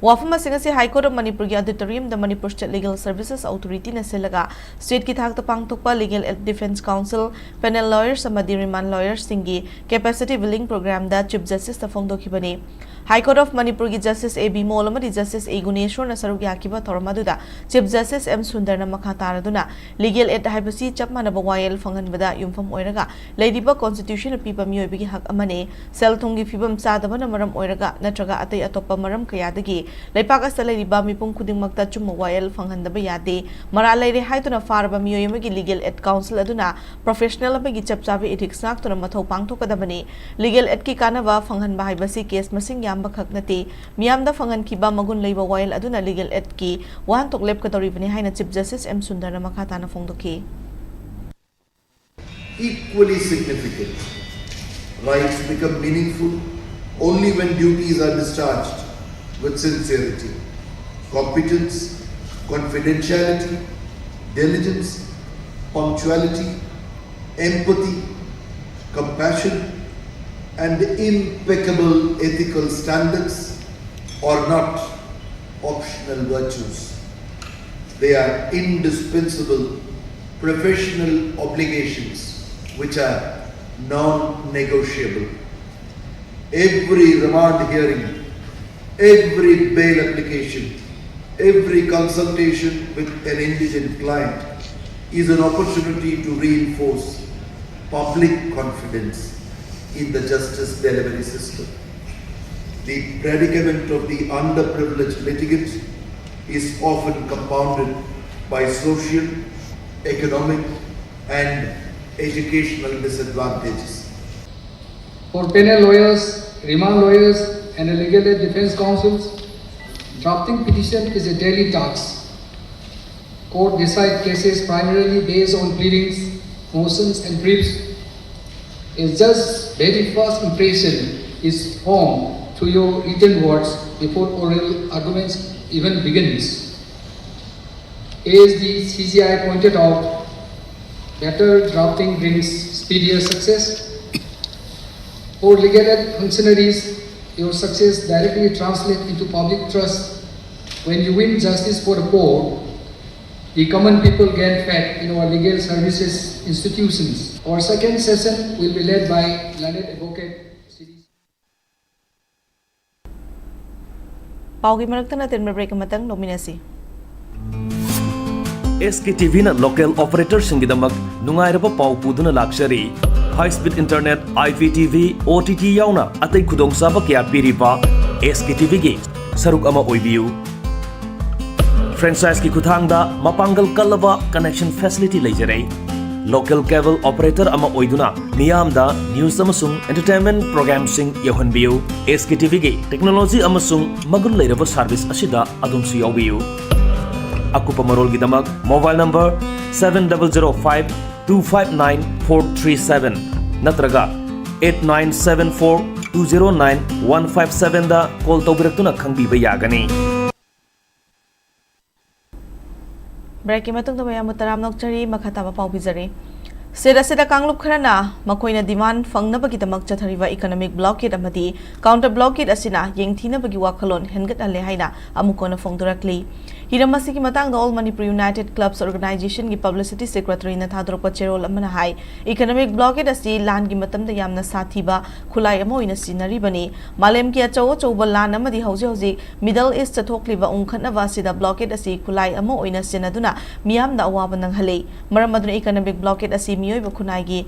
ꯋꯥꯐꯝ ꯑꯁꯤꯡ ꯑꯁꯤ High Court of ꯃꯅꯤꯄꯨꯔꯒꯤ auditorium ꯗ Manipur State Legal Services Authority ꯅ ꯁꯤꯜꯂꯒ state ꯀꯤ ꯊꯥꯛꯇ ꯄꯥꯡꯊꯣꯛꯄ Legal Aid Defence Counsel, Panel Lawyers ꯑꯃꯗꯤ Remand Lawyers ꯁꯤꯡꯒꯤ Capacity Building Program ꯗ Chief Justice ꯇ ꯐꯣꯡꯗꯣꯛꯈꯤꯕꯅꯤ꯫ High Court of ꯃꯅꯤꯄꯨꯔꯒꯤ Justice A B ꯃꯣꯜ ꯑꯃꯗꯤ Justice A ꯒꯨꯅꯦꯁꯣꯔꯅ ꯁꯔꯨꯛ ꯌꯥꯈꯤꯕ ꯊꯧꯔꯝ ꯑꯗꯨꯗ Chief Justice M ꯁꯨꯟꯗꯔꯅ ꯃꯈꯥ ꯇꯥꯔꯗꯨꯅ, Legal Aid ꯍꯥꯏꯕꯁꯤ ꯆꯞ ꯃꯥꯟꯅꯕ ꯋꯥꯌꯦꯜ ꯐꯪꯍꯟꯕꯗ ꯌꯨꯝꯐꯝ ꯑꯣꯏꯔꯒ ꯂꯩꯔꯤꯕ Constitution ꯅ ꯄꯤꯕ ꯃꯤꯑꯣꯏꯕꯒꯤ ꯍꯛ ꯑꯃꯅꯤ꯫ ꯁꯦꯜ ꯊꯨꯝꯒꯤ ꯐꯤꯕꯝ ꯆꯥꯗꯕꯅ ꯃꯔꯝ ꯑꯣꯏꯔꯒ ꯅꯠꯇ꯭ꯔꯒ ꯑꯇꯩ ꯑꯇꯣꯞꯄ ꯃꯔꯝ ꯀꯌꯥꯗꯒꯤ ꯂꯩꯄꯥꯛ ꯑꯁꯤꯗ ꯂꯩꯔꯤꯕ ꯃꯤꯄꯨꯝ ꯈꯨꯗꯤꯡꯃꯛꯇ ꯑꯆꯨꯝꯕ ꯋꯥꯌꯦꯜ ꯐꯪꯍꯟꯗꯕ ꯌꯥꯗꯦ꯫ ꯃꯔꯥꯜ ꯂꯩꯔꯦ ꯍꯥꯏꯗꯨꯅ ꯐꯥꯔꯕ ꯃꯤꯑꯣꯏ ꯑꯃꯒꯤ Legal Aid Counsel ꯑꯗꯨꯅ professional ꯑꯃꯒꯤ ꯆꯞ ꯆꯥꯕ ethics ꯉꯥꯛꯇꯨꯅ ꯃꯊꯧ ꯄꯥꯡꯊꯣꯛꯀꯗꯕꯅꯤ꯫ Legal Aid ꯀꯤ ꯀꯥꯟꯅꯕ ꯐꯪꯍꯟꯕ ꯍꯥꯏꯕꯁꯤ case ꯃꯁꯤꯡ ꯌꯥꯝꯕ ꯈꯛ ꯅꯠꯇꯦ꯫ ꯃꯤꯌꯥꯝꯗ ꯐꯪꯍꯟꯈꯤꯕ ꯃꯒꯨꯟ ꯂꯩꯕ ꯋꯥꯌꯦꯜ ꯑꯗꯨꯅ Legal Aid ꯀꯤ ꯋꯥꯍꯟꯊꯣꯛ ꯂꯦꯞꯀꯗꯧꯔꯤꯕꯅꯤ ꯍꯥꯏꯅ Chief Justice M ꯁꯨꯟꯗꯔꯅ ꯃꯈꯥ ꯇꯥꯅ ꯐꯣꯡꯗꯣꯛꯈꯤ꯫ Equally significant, rights become meaningful only when duties are discharged with sincerity, competence, confidentiality, diligence, punctuality, empathy, compassion, and impeccable ethical standards are not optional virtues. They are indispensable professional obligations which are non-negotiable. Every remand hearing, every bail application, every consultation with an indigent client is an opportunity to reinforce public confidence in the justice delivery system. The predicament of the underprivileged litigant is often compounded by social, economic, and educational disadvantages. For panel lawyers, remand lawyers, and the legal aid defense counsels, drafting petition is a daily task. Court decide cases primarily based on pleadings, motions, and briefs. A judge's very first impression is formed through your written words before oral arguments even begins. As the C J I pointed out, better drafting brings speedier success. For legal aid functionaries, Your success directly translates into public trust. When you win justice for the poor, the common people gain faith in our legal services institutions. Our second session will be led by learned advocate Shri ꯄꯥꯎꯒꯤ ꯃꯔꯛꯇ ꯅꯠꯇꯦꯟꯕ break ꯑꯃꯇꯪ ꯂꯧꯃꯤꯟꯅꯁꯤ꯫ ꯑꯦꯁ ꯀꯦ T ꯚꯤꯅ local ꯑꯣꯄꯔꯦꯇꯔꯁꯤꯡꯒꯤꯗꯃꯛ ꯅꯨꯡꯉꯥꯏꯔꯕ ꯄꯥꯎ ꯄꯨꯗꯨꯅ ꯂꯥꯛꯆꯔꯤ꯫ High speed internet, I P T V, O T T ꯌꯥꯎꯅ ꯑꯇꯩ ꯈꯨꯗꯣꯡꯆꯥꯕ ꯀꯌꯥ ꯄꯤꯔꯤꯕ ꯑꯦꯁ ꯀꯦ ꯇꯤ ꯚꯤꯒꯤ ꯁꯔꯨꯛ ꯑꯃ ꯑꯣꯏꯕꯤꯌꯨ꯫ ꯐ꯭ꯔꯦꯟꯆꯥꯏꯖꯀꯤ ꯈꯨꯠꯊꯥꯡꯗ ꯃꯄꯥꯡꯒꯜ ꯀꯜꯂꯕ ꯀꯅꯦꯛꯁꯟ ꯐꯦꯁꯤꯂꯤꯇꯤ ꯂꯩꯖꯔꯦ꯫ ꯂꯣꯀꯦꯜ ꯀꯦꯕꯜ ꯑꯣꯄꯔꯦꯇꯔ ꯑꯃ ꯑꯣꯏꯗꯨꯅ ꯃꯤꯌꯥꯝꯗ ꯅ꯭ꯌꯨꯁ ꯑꯃꯁꯨꯡ ꯑꯦꯟꯇꯔꯇꯦꯟꯃꯦꯟꯠ ꯄ꯭ꯔꯣꯒ꯭ꯔꯥꯝꯁꯤꯡ ꯌꯧꯍꯟꯕꯤꯌꯨ꯫ ꯑꯦꯁ ꯀꯦ ꯇꯤ ꯚꯤꯒꯤ ꯇꯦꯛꯅꯣꯂꯣꯖꯤ ꯑꯃꯁꯨꯡ ꯃꯒꯨꯟ ꯂꯩꯔꯕ ꯁꯔꯚꯤꯁ ꯑꯁꯤꯗ ꯑꯗꯣꯝꯁꯨ ꯌꯥꯎꯕꯤꯌꯨ꯫ ꯑꯀꯨꯞꯄ ꯃꯔꯣꯜꯒꯤꯗꯃꯛ mobile number seven double zero five two five nine four three seven ꯅꯠꯇ꯭ꯔꯒ eight nine seven four two zero nine one five seven ꯗ ꯀꯣꯜ ꯇꯧꯕꯤꯔꯛꯇꯨꯅ ꯈꯪꯕꯤꯕ ꯌꯥꯒꯅꯤ꯫ ꯕ꯭ꯔꯦꯛꯀꯤ ꯃꯇꯨꯡꯗ ꯃꯌꯥꯝꯕꯨ ꯇꯔꯥꯝꯅ ꯑꯣꯛꯆꯔꯤ꯫ ꯃꯈꯥ ꯇꯥꯕ ꯄꯥꯎ ꯄꯤꯖꯔꯤ꯫ ꯁ꯭ꯇꯦꯠ ꯑꯁꯤꯗ ꯀꯥꯡꯂꯨꯞ ꯈꯔꯅ ꯃꯈꯣꯏꯅ ꯗꯤꯃꯥꯟ ꯐꯪꯅꯕꯒꯤꯗꯃꯛ ꯆꯠꯊꯔꯤꯕ ꯏꯀꯣꯅꯣꯃꯤꯛ ꯕ꯭ꯂꯣꯀꯦꯗ ꯑꯃꯗꯤ ꯀꯥꯎꯟꯇꯔ ꯕ꯭ꯂꯣꯀꯦꯗ ꯑꯁꯤꯅ ꯌꯦꯡꯊꯤꯅꯕꯒꯤ ꯋꯥꯈꯜꯂꯣꯟ ꯍꯦꯟꯒꯠꯍꯜꯂꯦ ꯍꯥꯏꯅ ꯑꯃꯨꯛ ꯍꯟꯅ ꯐꯣꯡꯗꯣꯔꯛꯂꯤ꯫ ꯍꯤꯔꯝ ꯑꯁꯤꯒꯤ ꯃꯇꯥꯡꯗ ꯑꯣꯜ ꯃꯅꯤꯄꯨꯔ ꯌꯨꯅꯥꯏꯇꯦꯗ ꯀ꯭ꯂꯕꯁ ꯑꯣꯔꯒꯅꯥꯏꯖꯦꯁꯟꯒꯤ ꯄꯕ꯭ꯂꯤꯁꯤꯇꯤ ꯁꯦꯀ꯭ꯔꯦꯇꯔꯤꯅ ꯊꯥꯗꯣꯔꯛꯄ ꯆꯦꯔꯣꯜ ꯑꯃꯅ ꯍꯥꯏ, ꯏꯀꯣꯅꯣꯃꯤꯛ ꯕ꯭ꯂꯣꯀꯦꯗ ꯑꯁꯤ ꯂꯥꯟꯒꯤ ꯃꯇꯝꯗ ꯌꯥꯝꯅ ꯁꯥꯊꯤꯕ ꯈꯨꯠꯂꯥꯏ ꯑꯃ ꯑꯣꯏꯅ ꯁꯤꯖꯤꯟꯅꯔꯤꯕꯅꯤ꯫ ꯃꯥꯂꯦꯝꯒꯤ ꯑꯆꯧ ꯑꯆꯧꯕ ꯂꯥꯟ ꯑꯃꯗꯤ ꯍꯧꯖꯤꯛ ꯍꯧꯖꯤꯛ ꯃꯤꯗꯜ ꯏꯁꯇ ꯊꯣꯛꯂꯤꯕ ꯎꯪꯈꯠꯅꯕ ꯑꯁꯤꯗ ꯕ꯭ꯂꯣꯀꯦꯗ ꯑꯁꯤ ꯈꯨꯠꯂꯥꯏ ꯑꯃ ꯑꯣꯏꯅ ꯁꯤꯖꯤꯟꯅꯗꯨꯅ ꯃꯤꯌꯥꯝꯗ ꯑꯋꯥꯕ ꯅꯪꯍꯜꯂꯤ꯫ ꯃꯔꯝ ꯑꯗꯨꯅ ꯏꯀꯣꯅꯣꯃꯤꯛ ꯕ꯭ꯂꯣꯀꯦꯗ ꯑꯁꯤ ꯃꯤꯑꯣꯏꯕ ꯈꯨꯟꯅꯥꯏꯒꯤ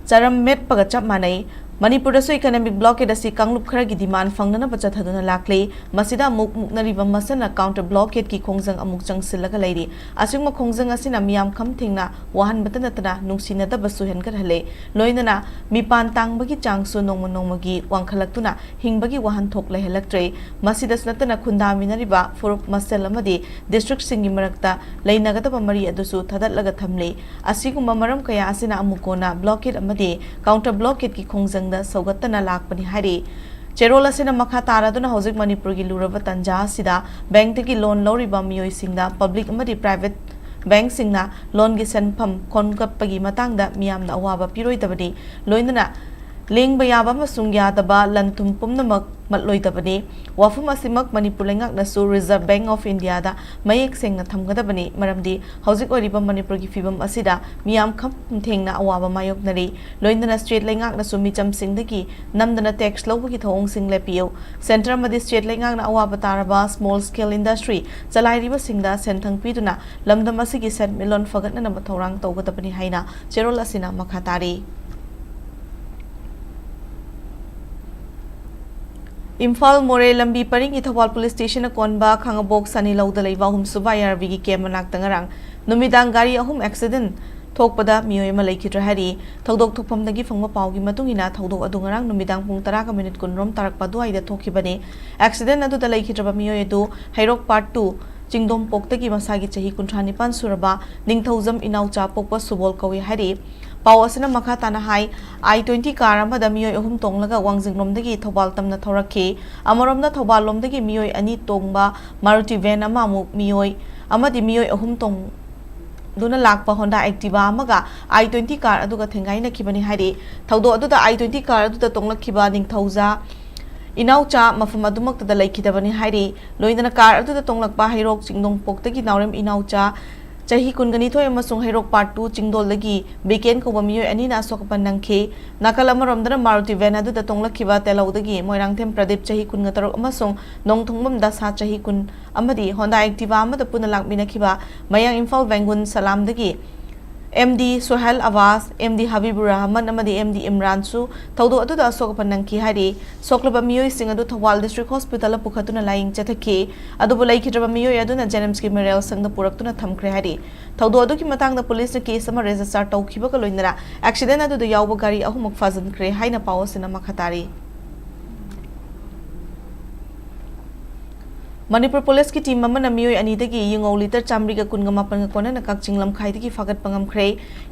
ꯆꯔꯝ ꯃꯦꯠꯄꯒ ꯆꯞ ꯃꯥꯟꯅꯩ꯫ ꯃꯅꯤꯄꯨꯔꯗꯁꯨ ꯏꯀꯣꯅꯣꯃꯤꯛ ꯕ꯭ꯂꯣꯀꯦꯗ ꯑꯁꯤ ꯀꯥꯡꯂꯨꯞ ꯈꯔꯒꯤ ꯗꯤꯃꯥꯟ ꯐꯪꯅꯅꯕ ꯆꯠꯊꯗꯨꯅ ꯂꯥꯛꯂꯤ꯫ ꯃꯁꯤꯗ ꯑꯃꯨꯛ ꯃꯨꯛꯅꯔꯤꯕ ꯃꯁꯦꯜꯅ ꯀꯥꯎꯟꯇꯔ ꯕ꯭ꯂꯣꯀꯦꯗꯀꯤ ꯈꯣꯡꯖꯪ ꯑꯃꯨꯛ ꯆꯪꯁꯤꯜꯂꯒ ꯂꯩꯔꯤ꯫ ꯑꯁꯤꯒꯨꯝꯕ ꯈꯣꯡꯖꯪ ꯑꯁꯤꯅ ꯃꯤꯌꯥꯝ ꯈꯝ ꯊꯦꯡꯅ ꯋꯥꯍꯟꯕꯇ ꯅꯠꯇꯅ ꯅꯨꯡꯁꯤꯅꯗꯕꯁꯨ ꯍꯦꯟꯒꯠꯍꯜꯂꯦ꯫ ꯂꯣꯏꯅꯅ ꯃꯤꯄꯥꯟ ꯇꯥꯡꯕꯒꯤ ꯆꯥꯡꯁꯨ ꯅꯣꯡꯃ ꯅꯣꯡꯃꯒꯤ ꯋꯥꯡꯈꯠꯂꯛꯇꯨꯅ ꯍꯤꯡꯕꯒꯤ ꯋꯥꯍꯟꯊꯣꯛ ꯂꯩꯍꯜꯂꯛꯇ꯭ꯔꯦ꯫ ꯃꯁꯤꯗꯁꯨ ꯅꯠꯇꯅ ꯈꯨꯟꯗꯥꯃꯤꯟꯅꯔꯤꯕ ꯐꯨꯔꯨꯞ ꯃꯁꯦꯜ ꯑꯃꯗꯤ ꯗꯤꯁꯇ꯭ꯔꯤꯛꯁꯤꯡꯒꯤ ꯃꯔꯛꯇ ꯂꯩꯅꯒꯗꯕ ꯃꯔꯤ ꯑꯗꯨꯁꯨ ꯊꯗꯠꯂꯒ ꯊꯝꯂꯤ꯫ ꯑꯁꯤꯒꯨꯝꯕ ꯃꯔꯝ ꯀꯌꯥ ꯑꯁꯤꯅ ꯑꯃꯨꯛ ꯀꯣꯟꯅ ꯕ꯭ꯂꯣꯀꯦꯗ ꯑꯃꯗꯤ ꯀꯥꯎꯟꯇꯔ ꯕ꯭ꯂꯣꯀꯦꯗꯀꯤ ꯈꯣꯡꯖꯪꯗ ꯁꯧꯒꯠꯇꯅ ꯂꯥꯛꯄꯅꯤ ꯍꯥꯏꯔꯤ꯫ ꯆꯦꯔꯣꯜ ꯑꯁꯤꯅ ꯃꯈꯥ ꯇꯥꯔꯗꯨꯅ ꯍꯧꯖꯤꯛ ꯃꯅꯤꯄꯨꯔꯒꯤ ꯂꯨꯔꯕ ꯇꯥꯟꯖꯥ ꯑꯁꯤꯗ ꯕꯦꯡꯛꯇꯒꯤ ꯂꯣꯟ ꯂꯧꯔꯤꯕ ꯃꯤꯑꯣꯏꯁꯤꯡꯗ ꯄꯕ꯭ꯂꯤꯛ ꯑꯃꯗꯤ ꯄ꯭ꯔꯥꯏꯚꯦꯠ ꯕꯦꯡꯛꯁꯤꯡꯅ ꯂꯣꯟꯒꯤ ꯁꯦꯟꯐꯝ ꯈꯣꯝꯒꯠꯄꯒꯤ ꯃꯇꯥꯡꯗ ꯃꯤꯌꯥꯝꯅ ꯑꯋꯥꯕ ꯄꯤꯔꯣꯏꯗꯕꯅꯤ꯫ ꯂꯣꯏꯅꯅ ꯂꯦꯡꯕ ꯌꯥꯕ ꯑꯃꯁꯨꯡ ꯌꯥꯗꯕ ꯂꯟ ꯊꯨꯝ ꯄꯨꯝꯅꯃꯛ ꯃꯠꯂꯣꯏꯗꯕꯅꯤ꯫ ꯋꯥꯐꯝ ꯑꯁꯤꯃꯛ Manipur ꯂꯩꯉꯥꯛꯅꯁꯨ Reserve Bank of India ꯗ ꯃꯌꯦꯛ ꯁꯦꯡꯅ ꯊꯝꯒꯗꯕꯅꯤ, ꯃꯔꯝꯗꯤ ꯍꯧꯖꯤꯛ ꯑꯣꯏꯔꯤꯕ ꯃꯅꯤꯄꯨꯔꯒꯤ ꯐꯤꯕꯝ ꯑꯁꯤꯗ ꯃꯤꯌꯥꯝ ꯈꯝ ꯊꯦꯡꯅ ꯑꯋꯥꯕ ꯃꯥꯌꯣꯛꯅꯔꯤ꯫ ꯂꯣꯏꯅꯅ state ꯂꯩꯉꯥꯛꯅꯁꯨ ꯃꯤꯆꯝꯁꯤꯡꯗꯒꯤ ꯅꯝꯗꯅ tax ꯂꯧꯕꯒꯤ ꯊꯧꯑꯣꯡꯁꯤꯡ ꯂꯦꯞꯄꯤꯌꯨ꯫ Centre ꯑꯃꯗꯤ state ꯂꯩꯉꯥꯛꯅ ꯑꯋꯥꯕ ꯇꯥꯔꯕ small scale industry ꯆꯂꯥꯏꯔꯤꯕꯁꯤꯡꯗ ꯁꯦꯟꯊꯪ ꯄꯤꯗꯨꯅ ꯂꯝꯗꯝ ꯑꯁꯤꯒꯤ ꯁꯦꯟꯃꯤꯠꯂꯣꯟ ꯐꯒꯠꯅꯅꯕ ꯊꯧꯔꯥꯡ ꯇꯧꯒꯗꯕꯅꯤ ꯍꯥꯏꯅ ꯆꯦꯔꯣꯜ ꯑꯁꯤꯅ ꯃꯈꯥ ꯇꯥꯔꯤ꯫ ꯏꯝꯐꯥꯜ ꯃꯣꯔꯦ ꯂꯝꯕꯤ ꯄꯔꯤꯡꯒꯤ ꯊꯧꯕꯥꯜ police station ꯅ ꯀꯣꯟꯕ ꯈꯥꯉꯕꯣꯛ ꯁꯅꯤꯂꯧꯗ ꯂꯩꯕ ꯑꯍꯨꯝꯁꯨꯕ I R B ꯒꯤ camp ꯃꯅꯥꯛꯇ ꯉꯔꯥꯡ ꯅꯨꯃꯤꯗꯥꯡ ꯒꯥꯔꯤ ꯑꯍꯨꯝ accident ꯊꯣꯛꯄꯗ ꯃꯤꯑꯣꯏ ꯑꯃ ꯂꯩꯈꯤꯗ꯭ꯔꯦ ꯍꯥꯏꯔꯤ꯫ ꯊꯧꯗꯣꯛ ꯊꯣꯛꯐꯝꯗꯒꯤ ꯐꯪꯕ ꯄꯥꯎꯒꯤ ꯃꯇꯨꯡ ꯏꯟꯅ, ꯊꯧꯗꯣꯛ ꯑꯗꯨ ꯉꯔꯥꯡ ꯅꯨꯃꯤꯗꯥꯡ ꯄꯨꯡ ꯇꯔꯥꯒ minute ꯀꯨꯟꯔꯣꯝ ꯇꯥꯔꯛꯄ ꯑꯗꯨꯋꯥꯏꯗ ꯊꯣꯛꯈꯤꯕꯅꯤ꯫ Accident ꯑꯗꯨꯗ ꯂꯩꯈꯤꯗ꯭ꯔꯕ ꯃꯤꯑꯣꯏ ꯑꯗꯨ ꯍꯩꯔꯣꯛ Part two ꯆꯤꯡꯗꯣꯝꯄꯣꯛꯇꯒꯤ ꯃꯁꯥꯒꯤ ꯆꯍꯤ ꯀꯨꯟꯊ꯭ꯔꯥ ꯅꯤꯄꯥꯟ ꯁꯨꯔꯕ ꯅꯤꯡꯊꯧꯖꯝ ꯏꯅꯥꯎꯆꯥ ꯄꯣꯛꯄ ꯁꯨꯕꯣꯜ ꯀꯧꯏ ꯍꯥꯏꯔꯤ꯫ ꯄꯥꯎ ꯑꯁꯤꯅ ꯃꯈꯥ ꯇꯥꯅ ꯍꯥꯏ, I twenty car ꯑꯃꯗ ꯃꯤꯑꯣꯏ ꯑꯍꯨꯝ ꯇꯣꯡꯂꯒ ꯋꯥꯡꯖꯤꯡꯂꯣꯝꯗꯒꯤ ꯊꯧꯕꯥꯜ ꯇꯝꯅ ꯊꯧꯔꯛꯈꯤ꯫ ꯑꯃꯔꯣꯝꯗ, ꯊꯧꯕꯥꯜ ꯂꯣꯝꯗꯒꯤ ꯃꯤꯑꯣꯏ ꯑꯅꯤ ꯇꯣꯡꯕ Maruti van ꯑꯃ ꯑꯃꯨꯛ ꯃꯤꯑꯣꯏ ꯑꯃꯗꯤ ꯃꯤꯑꯣꯏ ꯑꯍꯨꯝ ꯇꯣꯡꯗꯨꯅ ꯂꯥꯛꯄ Honda Activa ꯑꯃꯒ I twenty car ꯑꯗꯨꯒ ꯊꯦꯡꯒꯥꯏꯅꯈꯤꯕꯅꯤ ꯍꯥꯏꯔꯤ꯫ ꯊꯧꯗꯣꯛ ꯑꯗꯨꯗ I twenty car ꯑꯗꯨꯗ ꯇꯣꯡꯂꯛꯈꯤꯕ ꯅꯤꯡꯊꯧꯖꯥ ꯏꯅꯥꯎꯆꯥ ꯃꯐꯝ ꯑꯗꯨꯃꯛꯇꯗ ꯂꯩꯈꯤꯗꯕꯅꯤ ꯍꯥꯏꯔꯤ꯫ ꯂꯣꯏꯅꯅ car ꯑꯗꯨꯗ ꯇꯣꯡꯂꯛꯄ ꯍꯩꯔꯣꯛ ꯆꯤꯡꯗꯣꯡꯄꯣꯛꯇꯒꯤ ꯅꯥꯎꯔꯦꯝ ꯏꯅꯥꯎꯆꯥ ꯆꯍꯤ ꯀꯨꯟꯒ ꯅꯤꯊꯣꯏ ꯑꯃꯁꯨꯡ ꯍꯩꯔꯣꯛ Part two ꯆꯤꯡꯗꯣꯜꯗꯒꯤ ꯕꯤꯀꯦꯟ ꯀꯧꯕ ꯃꯤꯑꯣꯏ ꯑꯅꯤꯅ ꯑꯁꯣꯛ ꯑꯄꯟ ꯅꯪꯈꯤ꯫ ꯅꯥꯀꯜ ꯑꯃꯔꯣꯝꯗꯅ Maruti van ꯑꯗꯨꯗ ꯇꯣꯡꯂꯛꯈꯤꯕ ꯇꯦꯂꯧꯗꯒꯤ ꯃꯣꯏꯔꯥꯡꯊꯦꯝ ꯄ꯭ꯔꯗꯤꯞ ꯆꯍꯤ ꯀꯨꯟꯒ ꯇꯔꯨꯛ ꯑꯃꯁꯨꯡ ꯅꯣꯡꯊꯣꯡꯕꯝ ꯗꯁꯥ ꯆꯍꯤ ꯀꯨꯟ ꯑꯃꯗꯤ Honda Activa ꯑꯃꯗ ꯄꯨꯟꯅ ꯂꯥꯛꯃꯤꯟꯅꯈꯤꯕ ꯃꯌꯥꯡ ꯏꯝꯐꯥꯜ ꯋꯦꯡꯒꯨꯟ ꯁꯂꯥꯝꯗꯒꯤ M D ꯁꯣꯍꯦꯜ ꯑꯋꯥꯁ, M D ꯍꯕꯤꯕꯨꯔ ꯔꯍꯃꯟ ꯑꯃꯗꯤ M D ꯏꯝꯔꯥꯟꯁꯨ ꯊꯧꯗꯣꯛ ꯑꯗꯨꯗ ꯑꯁꯣꯛ ꯑꯄꯟ ꯅꯪꯈꯤ ꯍꯥꯏꯔꯤ꯫ ꯁꯣꯛꯂꯕ ꯃꯤꯑꯣꯏꯁꯤꯡ ꯑꯗꯨ ꯊꯧꯕꯥꯜ District Hospital ꯗ ꯄꯨꯈꯠꯇꯨꯅ ꯂꯥꯌꯦꯡ ꯆꯠꯊꯈꯤ꯫ ꯑꯗꯨꯕꯨ ꯂꯩꯈꯤꯗ꯭ꯔꯕ ꯃꯤꯑꯣꯏ ꯑꯗꯨꯅ JNIMS ꯀꯤ Memorial ꯁꯪꯗ ꯄꯨꯔꯛꯇꯨꯅ ꯊꯝꯈ꯭ꯔꯦ ꯍꯥꯏꯔꯤ꯫ ꯊꯧꯗꯣꯛ ꯑꯗꯨꯒꯤ ꯃꯇꯥꯡꯗ police ꯅ case ꯑꯃ register ꯇꯧꯈꯤꯕꯒ ꯂꯣꯏꯅꯅ accident ꯑꯗꯨꯗ ꯌꯥꯎꯕ ꯒꯥꯔꯤ ꯑꯍꯨꯝꯃꯛ ꯐꯥꯖꯤꯟꯈ꯭ꯔꯦ ꯍꯥꯏꯅ ꯄꯥꯎ ꯑꯁꯤꯅ ꯃꯈꯥ ꯇꯥꯔꯤ꯫ ꯃꯅꯤꯄꯨꯔ ꯄꯨꯂꯤꯁꯀꯤ ꯇꯤꯝ ꯑꯃꯅ ꯃꯤꯑꯣꯏ ꯑꯅꯤꯗꯒꯤ ꯌꯨꯉꯧ ꯂꯤꯇꯔ ꯆꯥꯃꯔꯤꯒ ꯀꯨꯟꯒ ꯃꯥꯄꯟꯒ ꯀꯣꯟꯅꯅ ꯀꯛꯆꯤꯡ ꯂꯝꯈꯥꯏꯗꯒꯤ ꯐꯥꯒꯠꯄ ꯉꯝꯈ꯭ꯔꯦ꯫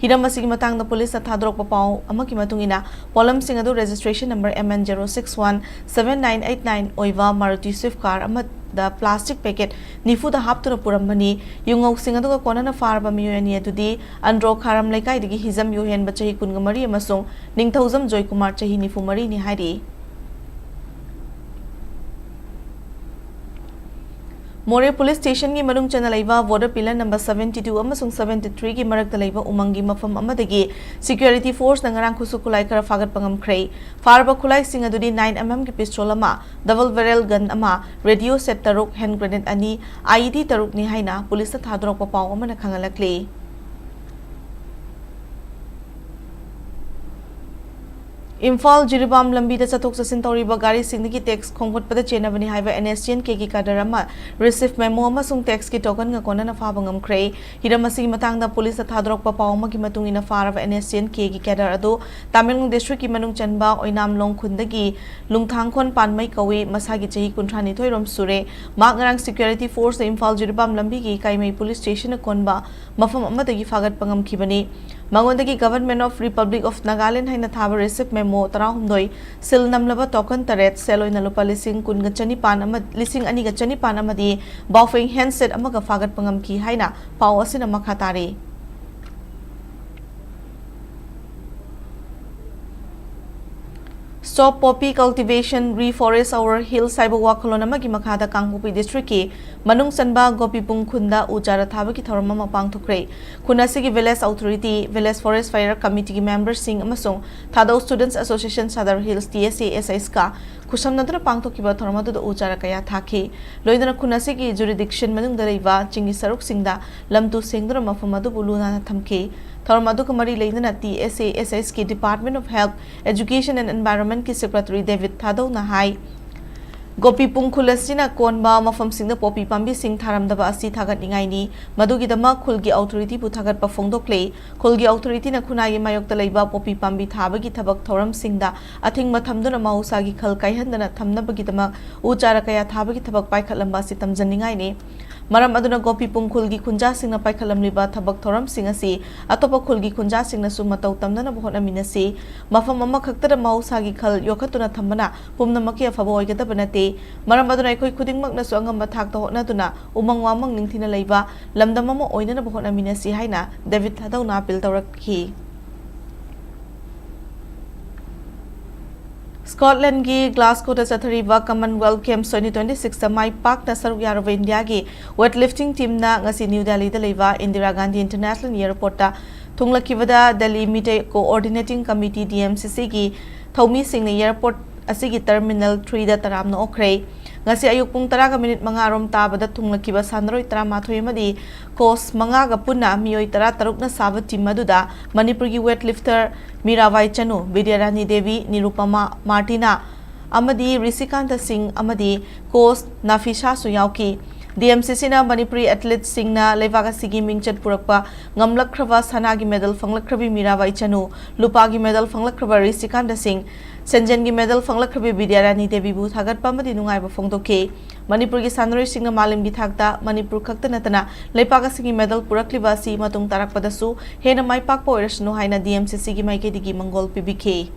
ꯍꯤꯔꯝ ꯑꯁꯤꯒꯤ ꯃꯇꯥꯡꯗ ꯄꯨꯂꯤꯁꯅ ꯊꯥꯗꯣꯔꯛꯄ ꯄꯥꯎ ꯑꯃꯒꯤ ꯃꯇꯨꯡ ꯏꯟꯅ, ꯄꯣꯠꯂꯝꯁꯤꯡ ꯑꯗꯨ registration number M N zero six one seven nine eight nine ꯑꯣꯏꯕ Maruti Swift car ꯑꯃꯗ plastic packet ꯅꯤꯐꯨꯗ ꯍꯥꯞꯇꯨꯅ ꯄꯨꯔꯝꯕꯅꯤ꯫ ꯌꯨꯉꯧꯁꯤꯡ ꯑꯗꯨꯒ ꯀꯣꯟꯅꯅ ꯐꯥꯔꯕ ꯃꯤꯑꯣꯏ ꯑꯅꯤ ꯑꯗꯨꯗꯤ ꯑꯟꯗ꯭ꯔꯣ ꯈꯥꯔꯝ ꯂꯩꯀꯥꯏꯗꯒꯤ ꯍꯤꯖꯝ ꯌꯨꯍꯦꯟꯕ, ꯆꯍꯤ ꯀꯨꯟꯒ ꯃꯔꯤ, ꯑꯃꯁꯨꯡ ꯅꯤꯡꯊꯧꯖꯝ ꯖꯣꯏꯀꯨꯃꯥꯔ, ꯆꯍꯤ ꯅꯤꯐꯨ ꯃꯔꯤꯅꯤ ꯍꯥꯏꯔꯤ꯫ ꯃꯣꯔꯦ ꯄꯨꯂꯤꯁ ꯁ꯭ꯇꯦꯁꯟꯒꯤ ꯃꯅꯨꯡ ꯆꯟꯅ ꯂꯩꯕ border pillar number seventy two ꯑꯃꯁꯨꯡ seventy three ꯒꯤ ꯃꯔꯛꯇ ꯂꯩꯕ ꯎꯃꯪꯒꯤ ꯃꯐꯝ ꯑꯃꯗꯒꯤ security force ꯅ ꯉꯔꯥꯡ ꯈꯨꯠꯁꯨ ꯈꯨꯠꯂꯥꯏ ꯈꯔ ꯐꯥꯒꯠꯄ ꯉꯝꯈ꯭ꯔꯦ꯫ ꯐꯥꯔꯕ ꯈꯨꯠꯂꯥꯏꯁꯤꯡ ꯑꯗꯨꯗꯤ nine M M ꯒꯤ pistol ꯑꯃ, double barrel gun ꯑꯃ, radio set ꯇꯔꯨꯛ, hand grenade ꯑꯅꯤ, I E D ꯇꯔꯨꯛꯅꯤ ꯍꯥꯏꯅ ꯄꯨꯂꯤꯁꯅ ꯊꯥꯗꯣꯔꯛꯄ ꯄꯥꯎ ꯑꯃꯅ ꯈꯪꯍꯜꯂꯛꯂꯤ꯫ ꯏꯝꯐꯥꯜ ꯖꯤꯔꯤꯕꯥꯝ ꯂꯝꯕꯤꯗ ꯆꯠꯊꯣꯛ ꯆꯠꯁꯤꯟ ꯇꯧꯔꯤꯕ ꯒꯥꯔꯤꯁꯤꯡꯗꯒꯤ tax ꯈꯣꯝꯒꯠꯄꯗ ꯆꯦꯟꯅꯕꯅꯤ ꯍꯥꯏꯕ N S C N K ꯒꯤ cadre ꯑꯃ receipt memo ꯑꯃꯁꯨꯡ tax ꯀꯤ token ꯒ ꯀꯣꯟꯅꯅ ꯐꯥꯕ ꯉꯝꯈ꯭ꯔꯦ꯫ ꯍꯤꯔꯝ ꯑꯁꯤꯒꯤ ꯃꯇꯥꯡꯗ ꯄꯨꯂꯤꯁꯇ ꯊꯥꯗꯣꯔꯛꯄ ꯄꯥꯎ ꯑꯃꯒꯤ ꯃꯇꯨꯡ ꯏꯟꯅ, ꯐꯥꯔꯕ N S C N K ꯒꯤ cadre ꯑꯗꯨ ꯇꯥꯃꯦꯡꯂꯣꯡ district ꯀꯤ ꯃꯅꯨꯡ ꯆꯟꯕ ꯑꯣꯏꯅꯥꯝꯂꯣꯡ ꯈꯨꯟꯗꯒꯤ ꯂꯨꯡꯊꯥꯡꯈꯣꯟ ꯄꯥꯟꯃꯩ ꯀꯧꯏ꯫ ꯃꯁꯥꯒꯤ ꯆꯍꯤ ꯀꯨꯟꯊ꯭ꯔꯥ ꯅꯤꯊꯣꯏ ꯔꯣꯝ ꯁꯨꯔꯦ꯫ ꯃꯍꯥꯛ ꯉꯔꯥꯡ security force ꯅ ꯏꯝꯐꯥꯜ ꯖꯤꯔꯤꯕꯥꯝ ꯂꯝꯕꯤꯒꯤ ꯀꯥꯏꯃꯩ ꯄꯨꯂꯤꯁ ꯁ꯭ꯇꯦꯁꯟꯅ ꯀꯣꯟꯕ ꯃꯐꯝ ꯑꯃꯗꯒꯤ ꯐꯥꯒꯠꯄ ꯉꯝꯈꯤꯕꯅꯤ꯫ ꯃꯉꯣꯟꯗꯒꯤ Government of Republic of Nagaland ꯍꯥꯏꯅ ꯊꯥꯕ receipt memo ꯇꯔꯥꯍꯨꯝꯗꯣꯏ, seal ꯅꯝꯂꯕ token ꯇꯔꯦꯠ, ꯁꯦꯜ ꯑꯣꯏꯅ ꯂꯨꯄꯥ ꯂꯤꯁꯤꯡ ꯀꯨꯟꯒ ꯆꯅꯤꯄꯥꯟ ꯑꯃ, ꯂꯤꯁꯤꯡ ꯑꯅꯤꯒ ꯆꯅꯤꯄꯥꯟ ꯑꯃꯗꯤ Baofeng handset ꯑꯃꯒ ꯐꯥꯒꯠꯄ ꯉꯝꯈꯤ ꯍꯥꯏꯅ ꯄꯥꯎ ꯑꯁꯤꯅ ꯃꯈꯥ ꯇꯥꯔꯤ꯫ Stop Poppy Cultivation, Reforest Our Hills ꯍꯥꯏꯕ ꯋꯥꯈꯜꯂꯣꯟ ꯑꯃꯒꯤ ꯃꯈꯥꯗ ꯀꯥꯡꯄꯣꯛꯄꯤ district ꯀꯤ ꯃꯅꯨꯡ ꯆꯟꯕ ꯒꯣꯄꯤꯄꯨꯡ ꯈꯨꯟꯗ ꯎ ꯆꯥꯔꯥ ꯊꯥꯕꯒꯤ ꯊꯧꯔꯝ ꯑꯃ ꯄꯥꯡꯊꯣꯛꯈ꯭ꯔꯦ꯫ ꯈꯨꯟ ꯑꯁꯤꯒꯤ village authority, village forest fire committee ꯒꯤ member ꯁꯤꯡ ꯑꯃꯁꯨꯡ Thadou Students Association Sadar Hills, T S A S H ꯀ ꯈꯨꯠꯁꯝꯅꯗꯨꯅ ꯄꯥꯡꯊꯣꯛꯈꯤꯕ ꯊꯧꯔꯝ ꯑꯗꯨꯗ ꯎ ꯆꯥꯔꯥ ꯀꯌꯥ ꯊꯥꯈꯤ꯫ ꯂꯣꯏꯅꯅ ꯈꯨꯟ ꯑꯁꯤꯒꯤ jurisdiction ꯃꯅꯨꯡꯗ ꯂꯩꯕ ꯆꯤꯡꯒꯤ ꯁꯔꯨꯛꯁꯤꯡꯗ ꯂꯝ ꯇꯨ ꯁꯦꯡꯗꯨꯅ ꯃꯐꯝ ꯑꯗꯨꯕꯨ ꯂꯨ ꯅꯥꯟꯅ ꯊꯝꯈꯤ꯫ ꯊꯧꯔꯝ ꯑꯗꯨꯒ ꯃꯔꯤ ꯂꯩꯅꯅ T S A S H ꯀꯤ Department of Health, Education and Environment ꯀꯤ secretary David ꯊꯥꯗꯧꯅ ꯍꯥꯏ, ꯒꯣꯄꯤꯄꯨꯡ ꯈꯨꯜ ꯑꯁꯤꯅ ꯀꯣꯟꯕ ꯃꯐꯝꯁꯤꯡꯗ ꯄꯣꯄꯤ ꯄꯥꯝꯕꯤꯁꯤꯡ ꯊꯥꯔꯝꯗꯕ ꯑꯁꯤ ꯊꯥꯒꯠꯅꯤꯡꯉꯥꯏꯅꯤ꯫ ꯃꯗꯨꯒꯤꯗꯃꯛ ꯈꯨꯜꯒꯤ ꯑꯣꯊꯣꯔꯤꯇꯤꯕꯨ ꯊꯥꯒꯠꯄ ꯐꯣꯡꯗꯣꯛꯂꯤ꯫ ꯈꯨꯜꯒꯤ ꯑꯣꯊꯣꯔꯤꯇꯤꯅ ꯈꯨꯟꯅꯥꯏꯒꯤ ꯃꯥꯌꯣꯛꯇ ꯂꯩꯕ ꯄꯣꯄꯤ ꯄꯥꯝꯕꯤ ꯊꯥꯕꯒꯤ ꯊꯕꯛ ꯊꯧꯔꯝꯁꯤꯡꯗ ꯑꯊꯤꯡꯕ ꯊꯝꯗꯨꯅ ꯃꯍꯧꯁꯥꯒꯤ ꯈꯜ ꯀꯥꯏꯍꯟꯗꯅ ꯊꯝꯅꯕꯒꯤꯗꯃꯛ ꯎ ꯆꯥꯔꯥ ꯀꯌꯥ ꯊꯥꯕꯒꯤ ꯊꯕꯛ ꯄꯥꯏꯈꯠꯂꯝꯕ ꯑꯁꯤ ꯇꯝꯖꯅꯤꯡꯉꯥꯏꯅꯤ꯫ ꯃꯔꯝ ꯑꯗꯨꯅ ꯒꯣꯄꯤꯄꯨꯡ ꯈꯨꯜꯒꯤ ꯈꯨꯟꯖꯥꯁꯤꯡꯅ ꯄꯥꯏꯈꯠꯂꯝꯂꯤꯕ ꯊꯕꯛ ꯊꯧꯔꯝꯁꯤꯡ ꯑꯁꯤ ꯑꯇꯣꯞꯄ ꯈꯨꯜꯒꯤ ꯈꯨꯟꯖꯥꯁꯤꯡꯅꯁꯨ ꯃꯇꯧ ꯇꯝꯅꯅꯕ ꯍꯣꯠꯅꯃꯤꯟꯅꯁꯤ꯫ ꯃꯐꯝ ꯑꯃꯈꯛꯇꯗ ꯃꯍꯧꯁꯥꯒꯤ ꯈꯜ ꯌꯣꯛꯈꯠꯇꯨꯅ ꯊꯝꯕꯅ ꯄꯨꯝꯅꯃꯛꯀꯤ ꯑꯐꯕ ꯑꯣꯏꯒꯗꯕ ꯅꯠꯇꯦ꯫ ꯃꯔꯝ ꯑꯗꯨꯅ ꯑꯩꯈꯣꯏ ꯈꯨꯗꯤꯡꯃꯛꯅꯁꯨ ꯑꯉꯝꯕ ꯊꯥꯛꯇ ꯍꯣꯠꯅꯗꯨꯅ ꯎꯃꯪ ꯋꯥꯃꯪ ꯅꯤꯡꯊꯤꯅ ꯂꯩꯕ ꯂꯝꯗꯝ ꯑꯃ ꯑꯣꯏꯅꯅꯕ ꯍꯣꯠꯅꯃꯤꯟꯅꯁꯤ ꯍꯥꯏꯅ ꯗꯦꯕꯤꯗ ꯊꯥꯗꯧꯅ ꯑꯥꯄꯤꯜ ꯇꯧꯔꯛꯈꯤ꯫ ꯁ꯭ꯀꯣꯠꯂꯦꯟꯒꯤ ꯒ꯭ꯂꯥꯁꯒꯣꯗ ꯆꯠꯊꯔꯤꯕ Commonwealth Games twenty twenty six ꯇ ꯃꯥꯏ ꯄꯥꯛꯅ ꯁꯔꯨꯛ ꯌꯥꯔꯨꯕ ꯏꯟꯗꯤꯌꯥꯒꯤ weightlifting team ꯅ ꯉꯁꯤ ꯅ꯭ꯌꯨ ꯗꯦꯜꯂꯤꯗ ꯂꯩꯕ ꯏꯟꯗꯤꯔꯥ ꯒꯥꯟꯙꯤ ꯏꯟꯇꯔꯅꯦꯁꯅꯦꯜ ꯑꯦꯌꯔꯄꯣꯔꯠꯇ ꯊꯨꯡꯂꯈꯤꯕꯗ Delhi Meitei coordinating committee, D M C C ꯒꯤ ꯊꯧꯃꯤꯁꯤꯡꯅ ꯑꯦꯌꯔꯄꯣꯔꯠ ꯑꯁꯤꯒꯤ ꯇꯔꯃꯤꯅꯦꯜ three ꯗ ꯇꯔꯥꯝꯅ ꯑꯣꯛꯈ꯭ꯔꯦ꯫ ꯉꯁꯤ ꯑꯌꯨꯛ ꯄꯨꯡ ꯇꯔꯥꯒ ꯃꯤꯅꯤꯠ ꯃꯉꯥ ꯔꯣꯝ ꯇꯥꯕꯗ ꯊꯨꯡꯂꯈꯤꯕ ꯁꯥꯟꯅꯔꯣꯏ ꯇꯔꯥꯃꯥꯊꯣꯏ ꯑꯃꯗꯤ ꯀꯣꯆ ꯃꯉꯥꯒ ꯄꯨꯟꯅ ꯃꯤꯑꯣꯏ ꯇꯔꯥꯇꯔꯨꯛꯅ ꯁꯥꯕ ꯇꯤꯝ ꯑꯗꯨꯗ ꯃꯅꯤꯄꯨꯔꯒꯤ weightlifter ꯃꯤꯔꯥꯕꯥꯏ ꯆꯅꯨ, ꯕꯤꯗ꯭ꯌꯥꯔꯥꯅꯤ ꯗꯦꯕꯤ, ꯅꯤꯔꯨꯄꯃꯥ ꯃꯥꯔꯇꯤꯅꯥ ꯑꯃꯗꯤ ꯔꯤꯁꯤꯀꯥꯟꯇ ꯁꯤꯡ ꯑꯃꯗꯤ ꯀꯣꯆ ꯅꯥꯐꯤꯁꯥꯁꯨ ꯌꯥꯎꯈꯤ꯫ D M C C ꯅ ꯃꯅꯤꯄꯨꯔꯤ ꯑꯦꯊꯂꯤꯠꯁꯤꯡꯅ ꯂꯩꯕꯥꯛ ꯑꯁꯤꯒꯤ ꯃꯤꯡꯆꯠ ꯄꯨꯔꯛꯄ ꯉꯝꯂꯛꯈ꯭ꯔꯕ ꯁꯅꯥꯒꯤ ꯃꯦꯗꯜ ꯐꯪꯂꯛꯈ꯭ꯔꯕꯤ ꯃꯤꯔꯥꯕꯥꯏ ꯆꯅꯨ, ꯂꯨꯄꯥꯒꯤ ꯃꯦꯗꯜ ꯐꯪꯂꯛꯈ꯭ꯔꯕ ꯔꯤꯁꯤꯀꯥꯟꯇ ꯁꯤꯡ, ꯁꯦꯟꯖꯦꯟꯒꯤ ꯃꯦꯗꯜ ꯐꯪꯂꯛꯈ꯭ꯔꯕꯤ ꯕꯤꯗ꯭ꯌꯥꯔꯥꯅꯤ ꯗꯦꯕꯤꯕꯨ ꯊꯥꯒꯠꯄ ꯑꯃꯗꯤ ꯅꯨꯡꯉꯥꯏꯕ ꯐꯣꯡꯗꯣꯛꯈꯤ꯫ ꯃꯅꯤꯄꯨꯔꯒꯤ ꯁꯥꯟꯅꯔꯣꯏꯁꯤꯡꯅ ꯃꯥꯂꯦꯝꯒꯤ ꯊꯥꯛꯇ ꯃꯅꯤꯄꯨꯔ ꯈꯛꯇ ꯅꯠꯇꯅ ꯂꯩꯄꯥꯛ ꯑꯁꯤꯒꯤ ꯃꯦꯗꯜ ꯄꯨꯔꯛꯂꯤꯕ ꯑꯁꯤ ꯃꯇꯨꯡ ꯇꯥꯔꯛꯄꯗꯁꯨ ꯍꯦꯟꯅ ꯃꯥꯏ ꯄꯥꯛꯄ ꯑꯣꯏꯔꯁꯅꯨ ꯍꯥꯏꯅ D M C C ꯒꯤ ꯃꯥꯏꯀꯩꯗꯒꯤ ꯃꯪꯒꯣꯜ ꯄꯤꯕꯤꯈꯤ꯫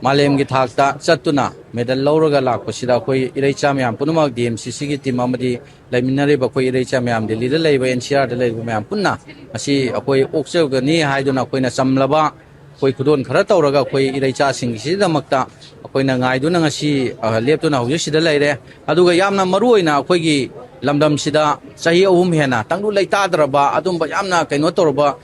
ꯃꯥꯂꯦꯝꯒꯤ ꯊꯥꯛꯇ ꯆꯠꯇꯨꯅ ꯃꯦꯗꯜ ꯂꯧꯔꯒ ꯂꯥꯛꯄꯁꯤꯗ ꯑꯩꯈꯣꯏ ꯏꯔꯩꯆꯥ ꯃꯌꯥꯝ ꯄꯨꯝꯅꯃꯛ D M C C ꯒꯤ team ꯑꯃꯗꯤ ꯂꯩꯃꯤꯟꯅꯔꯤꯕ ꯑꯩꯈꯣꯏ ꯏꯔꯩꯆꯥ ꯃꯌꯥꯝ, ꯗꯦꯜꯂꯤꯗ ꯂꯩꯔꯤꯕ N C R ꯗ ꯂꯩꯔꯤꯕ ꯃꯌꯥꯝ ꯄꯨꯟꯅ ꯉꯁꯤ ꯑꯩꯈꯣꯏ ꯑꯣꯛꯆꯒꯅꯤ ꯍꯥꯏꯗꯨꯅ ꯑꯩꯈꯣꯏꯅ ꯆꯝꯂꯕ ꯑꯩꯈꯣꯏ ꯈꯨꯗꯣꯜ ꯈꯔ ꯇꯧꯔꯒ ꯑꯩꯈꯣꯏ ꯏꯔꯩꯆꯥꯁꯤꯡꯒꯤꯁꯤꯗꯃꯛꯇ ꯑꯩꯈꯣꯏꯅ ꯉꯥꯏꯗꯨꯅ ꯉꯁꯤ, ꯑ, ꯂꯦꯞꯇꯨꯅ ꯍꯧꯖꯤꯛꯁꯤꯗ ꯂꯩꯔꯦ꯫ ꯑꯗꯨꯒ ꯌꯥꯝꯅ ꯃꯔꯨ ꯑꯣꯏꯅ ꯑꯩꯈꯣꯏꯒꯤ ꯂꯝꯗꯝꯁꯤꯗ ꯆꯍꯤ ꯑꯍꯨꯝ ꯍꯦꯟꯅ ꯇꯪꯗꯨ ꯂꯩꯇꯥꯗ꯭ꯔꯕ ꯑꯗꯨꯝꯕ ꯌꯥꯝꯅ ꯀꯩꯅꯣ ꯇꯧꯔꯕ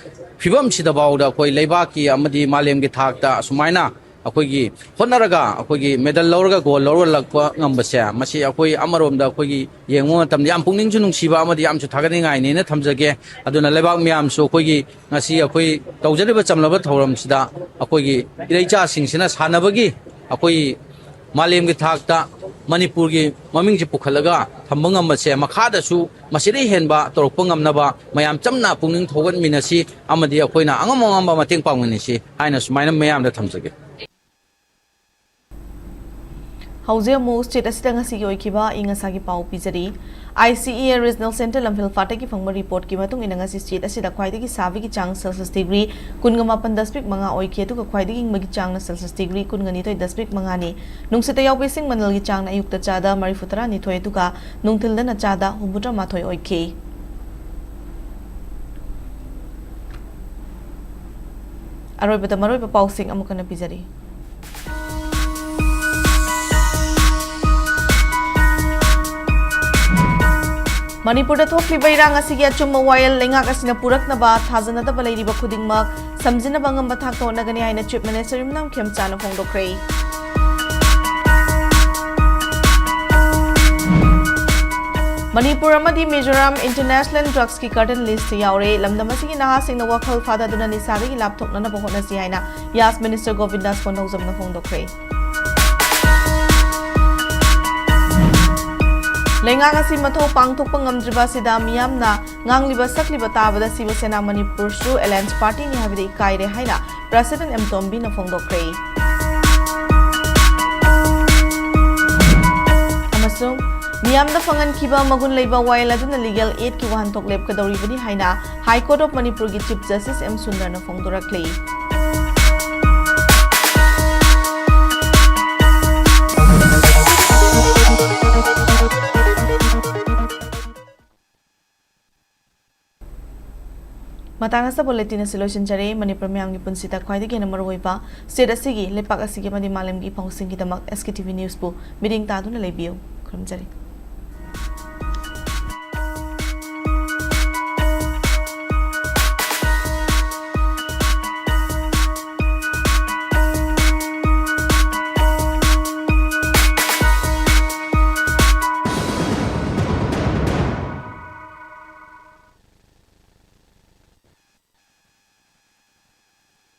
ꯐꯤꯕꯝꯁꯤꯗ ꯐꯥꯎꯗ ꯑꯩꯈꯣꯏ ꯂꯩꯕꯥꯛꯀꯤ ꯑꯃꯗꯤ ꯃꯥꯂꯦꯝꯒꯤ ꯊꯥꯛꯇ ꯑꯁꯨꯃꯥꯏꯅ ꯑꯩꯈꯣꯏꯒꯤ ꯍꯣꯠꯅꯔꯒ ꯑꯩꯈꯣꯏꯒꯤ ꯃꯦꯗꯜ ꯂꯧꯔꯒ ꯒꯣꯜ ꯂꯧꯔ ꯂꯥꯛꯄ ꯉꯝꯕꯁꯦ, ꯃꯁꯤ ꯑꯩꯈꯣꯏ ꯑꯃꯔꯣꯝꯗ ꯑꯩꯈꯣꯏꯒꯤ ꯌꯦꯡꯕ ꯃꯇꯝꯗ ꯌꯥꯝ ꯄꯨꯛꯅꯤꯡꯁꯨ ꯅꯨꯡꯁꯤꯕ ꯑꯃꯗꯤ ꯌꯥꯝꯁꯨ ꯊꯥꯒꯠꯅꯤꯡꯉꯥꯏꯅꯦꯅ ꯊꯝꯖꯒꯦ꯫ ꯑꯗꯨꯅ ꯂꯩꯕꯥꯛ ꯃꯌꯥꯝꯁꯨ ꯑꯩꯈꯣꯏꯒꯤ ꯉꯁꯤ ꯑꯩꯈꯣꯏ ꯇꯧꯖꯔꯤꯕ ꯆꯝꯂꯕ ꯊꯧꯔꯝꯁꯤꯗ ꯑꯩꯈꯣꯏꯒꯤ ꯏꯔꯩꯆꯥꯁꯤꯡꯁꯤꯅ ꯁꯥꯟꯅꯕꯒꯤ ꯑꯩꯈꯣꯏ ꯃꯥꯂꯦꯝꯒꯤ ꯊꯥꯛꯇ ꯃꯅꯤꯄꯨꯔꯒꯤ ꯃꯃꯤꯡꯁꯤ ꯄꯨꯈꯠꯂꯒ ꯊꯝꯕ ꯉꯝꯕꯁꯦ ꯃꯈꯥꯗꯁꯨ ꯃꯁꯤꯗꯒꯤ ꯍꯦꯟꯕ ꯇꯧꯔꯛꯄ ꯉꯝꯅꯕ ꯃꯌꯥꯝ ꯆꯝꯅ ꯄꯨꯛꯅꯤꯡ ꯊꯧꯒꯠꯃꯤꯟꯅꯁꯤ ꯑꯃꯗꯤ ꯑꯩꯈꯣꯏꯅ ꯑꯉꯝ ꯑꯉꯝꯕ ꯃꯇꯦꯡ ꯄꯥꯡꯃꯤꯟꯅꯁꯤ ꯍꯥꯏꯅ ꯁꯨꯃꯥꯏꯅ ꯃꯌꯥꯝꯗ ꯊꯝꯖꯒꯦ꯫ ꯍꯧꯖꯤꯛ ꯑꯃꯨꯛ state ꯑꯁꯤꯗ ꯉꯁꯤꯒꯤ ꯑꯣꯏꯈꯤꯕ ꯑꯏꯪ ꯑꯁꯥꯒꯤ ꯄꯥꯎ ꯄꯤꯖꯔꯤ꯫ I C E A Regional Centre ꯂꯝꯐꯦꯜ ꯐꯥꯠꯇꯒꯤ ꯐꯪꯕ reportꯀꯤ ꯃꯇꯨꯡ ꯏꯟꯅ ꯉꯁꯤ state ꯑꯁꯤꯗ ꯈ꯭ꯋꯥꯏꯗꯒꯤ ꯁꯥꯕꯒꯤ ꯆꯥꯡ Celsius degree ꯀꯨꯟꯒ ꯃꯥꯄꯟ ꯗꯁꯃꯤꯛ ꯃꯉꯥ ꯑꯣꯏꯈꯤ, ꯑꯗꯨꯒ ꯈ꯭ꯋꯥꯏꯗꯒꯤ ꯏꯪꯕꯒꯤ ꯆꯥꯡꯅ Celsius degree ꯀꯨꯟꯒ ꯅꯤꯊꯣꯏ ꯗꯁꯃꯤꯛ ꯃꯉꯥꯅꯤ꯫ ꯅꯨꯡꯁꯤꯠꯇ ꯌꯥꯎꯕ ꯏꯁꯤꯡ ꯃꯅꯜꯒꯤ ꯆꯥꯡꯅ ꯑꯌꯨꯛꯇ ꯆꯥꯗ ꯃꯔꯤꯐꯨ ꯇꯔꯥꯅꯤꯊꯣꯏ ꯑꯗꯨꯒ ꯅꯨꯡꯊꯤꯜꯗꯅ ꯆꯥꯗ ꯍꯨꯝꯐꯨꯇꯔꯥ ꯃꯥꯊꯣꯏ ꯑꯣꯏꯈꯤ꯫ ꯑꯔꯣꯏꯕꯗ ꯃꯔꯨꯑꯣꯏꯕ ꯄꯥꯎꯁꯤꯡ ꯑꯃꯨꯛ ꯍꯟꯅ ꯄꯤꯖꯔꯤ꯫ ꯃꯅꯤꯄꯨꯔꯗ ꯊꯣꯛꯂꯤꯕ ꯏꯔꯥꯡ ꯑꯁꯤꯒꯤ ꯑꯆꯨꯝꯕ ꯋꯥꯌꯦꯜ ꯂꯩꯉꯥꯛ ꯑꯁꯤꯅ ꯄꯨꯔꯛꯅꯕ ꯊꯥꯖꯅꯗꯕ ꯂꯩꯔꯤꯕ ꯈꯨꯗꯤꯡꯃꯛ ꯁꯝꯖꯤꯟꯅꯕ ꯉꯝꯕ ꯊꯥꯛꯇ ꯍꯣꯠꯅꯒꯅꯤ ꯍꯥꯏꯅ Chief Minister ꯌꯨꯝꯅꯥꯝ ꯈꯦꯝꯆꯥꯅ ꯐꯣꯡꯗꯣꯛꯈ꯭ꯔꯦ꯫ ꯃꯅꯤꯄꯨꯔ ꯑꯃꯗꯤ ꯃꯤꯖꯣꯔꯥꯝ international drugsꯀꯤ cartel listꯇ ꯌꯥꯎꯔꯦ꯫ ꯂꯝꯗꯝ ꯑꯁꯤꯒꯤ ꯅꯍꯥꯁꯤꯡꯅ ꯋꯥꯈꯜ ꯐꯥꯗꯗꯨꯅ ꯅꯤꯁꯥꯗꯒꯤ ꯂꯥꯞꯊꯣꯛꯅꯅꯕ ꯍꯣꯠꯅꯁꯤ ꯍꯥꯏꯅ ꯌꯥꯁ Minister ꯒꯣꯕꯤꯟꯗꯥꯁ ꯀꯣꯟꯗꯧꯖꯝꯅ ꯐꯣꯡꯗꯣꯛꯈ꯭ꯔꯦ꯫ ꯂꯩꯉꯥꯛ ꯑꯁꯤ ꯃꯊꯧ ꯄꯥꯡꯊꯣꯛꯄ ꯉꯝꯗ꯭ꯔꯤꯕ ꯑꯁꯤꯗ ꯃꯤꯌꯥꯝꯅ ꯉꯥꯡꯂꯤꯕ ꯁꯛꯂꯤꯕ ꯇꯥꯕꯗ ꯁꯤꯕ ꯁꯦꯅꯥ ꯃꯅꯤꯄꯨꯔꯁꯨ alliance partyꯅꯤ ꯍꯥꯏꯕꯗ ꯏꯀꯥꯏꯔꯦ ꯍꯥꯏꯅ President ꯑꯦꯝ ꯇꯣꯝꯕꯤꯅ ꯐꯣꯡꯗꯣꯛꯈ꯭ꯔꯦ꯫ ꯑꯃꯁꯨꯡ ꯃꯤꯌꯥꯝꯗ ꯐꯪꯍꯟꯈꯤꯕ ꯃꯒꯨꯟ ꯂꯩꯕ ꯋꯥꯌꯦꯜ ꯑꯗꯨꯅ legal aidꯀꯤ ꯋꯥꯍꯟꯊꯣꯛ ꯂꯦꯞꯀꯗꯧꯔꯤꯕꯅꯤ ꯍꯥꯏꯅ High Court of ꯃꯅꯤꯄꯨꯔꯒꯤ Chief Justice ꯑꯦꯝ ꯁꯨꯟꯗꯔꯅ ꯐꯣꯡꯗꯣꯔꯛꯂꯤ꯫ ꯃꯇꯥꯡ ꯑꯁꯤꯗ bulletin ꯑꯁꯤ ꯂꯣꯏꯁꯤꯟꯖꯔꯦ꯫ ꯃꯅꯤꯄꯨꯔ ꯃꯤꯌꯥꯝꯒꯤ ꯄꯨꯟꯁꯤꯗ ꯈ꯭ꯋꯥꯏꯗꯒꯤ ꯍꯦꯟꯅ ꯃꯔꯨꯑꯣꯏꯕ state ꯑꯁꯤꯒꯤ, ꯂꯩꯄꯥꯛ ꯑꯁꯤꯒꯤ ꯑꯃꯗꯤ ꯃꯥꯂꯦꯝꯒꯤ E ꯄꯥꯎꯁꯤꯡꯒꯤꯗꯃꯛ S K T V Newsꯄꯨ ꯃꯤꯠꯌꯦꯡ ꯇꯥꯗꯨꯅ ꯂꯩꯕꯤꯌꯨ꯫ ꯈꯨꯔꯨꯝꯖꯔꯤ꯫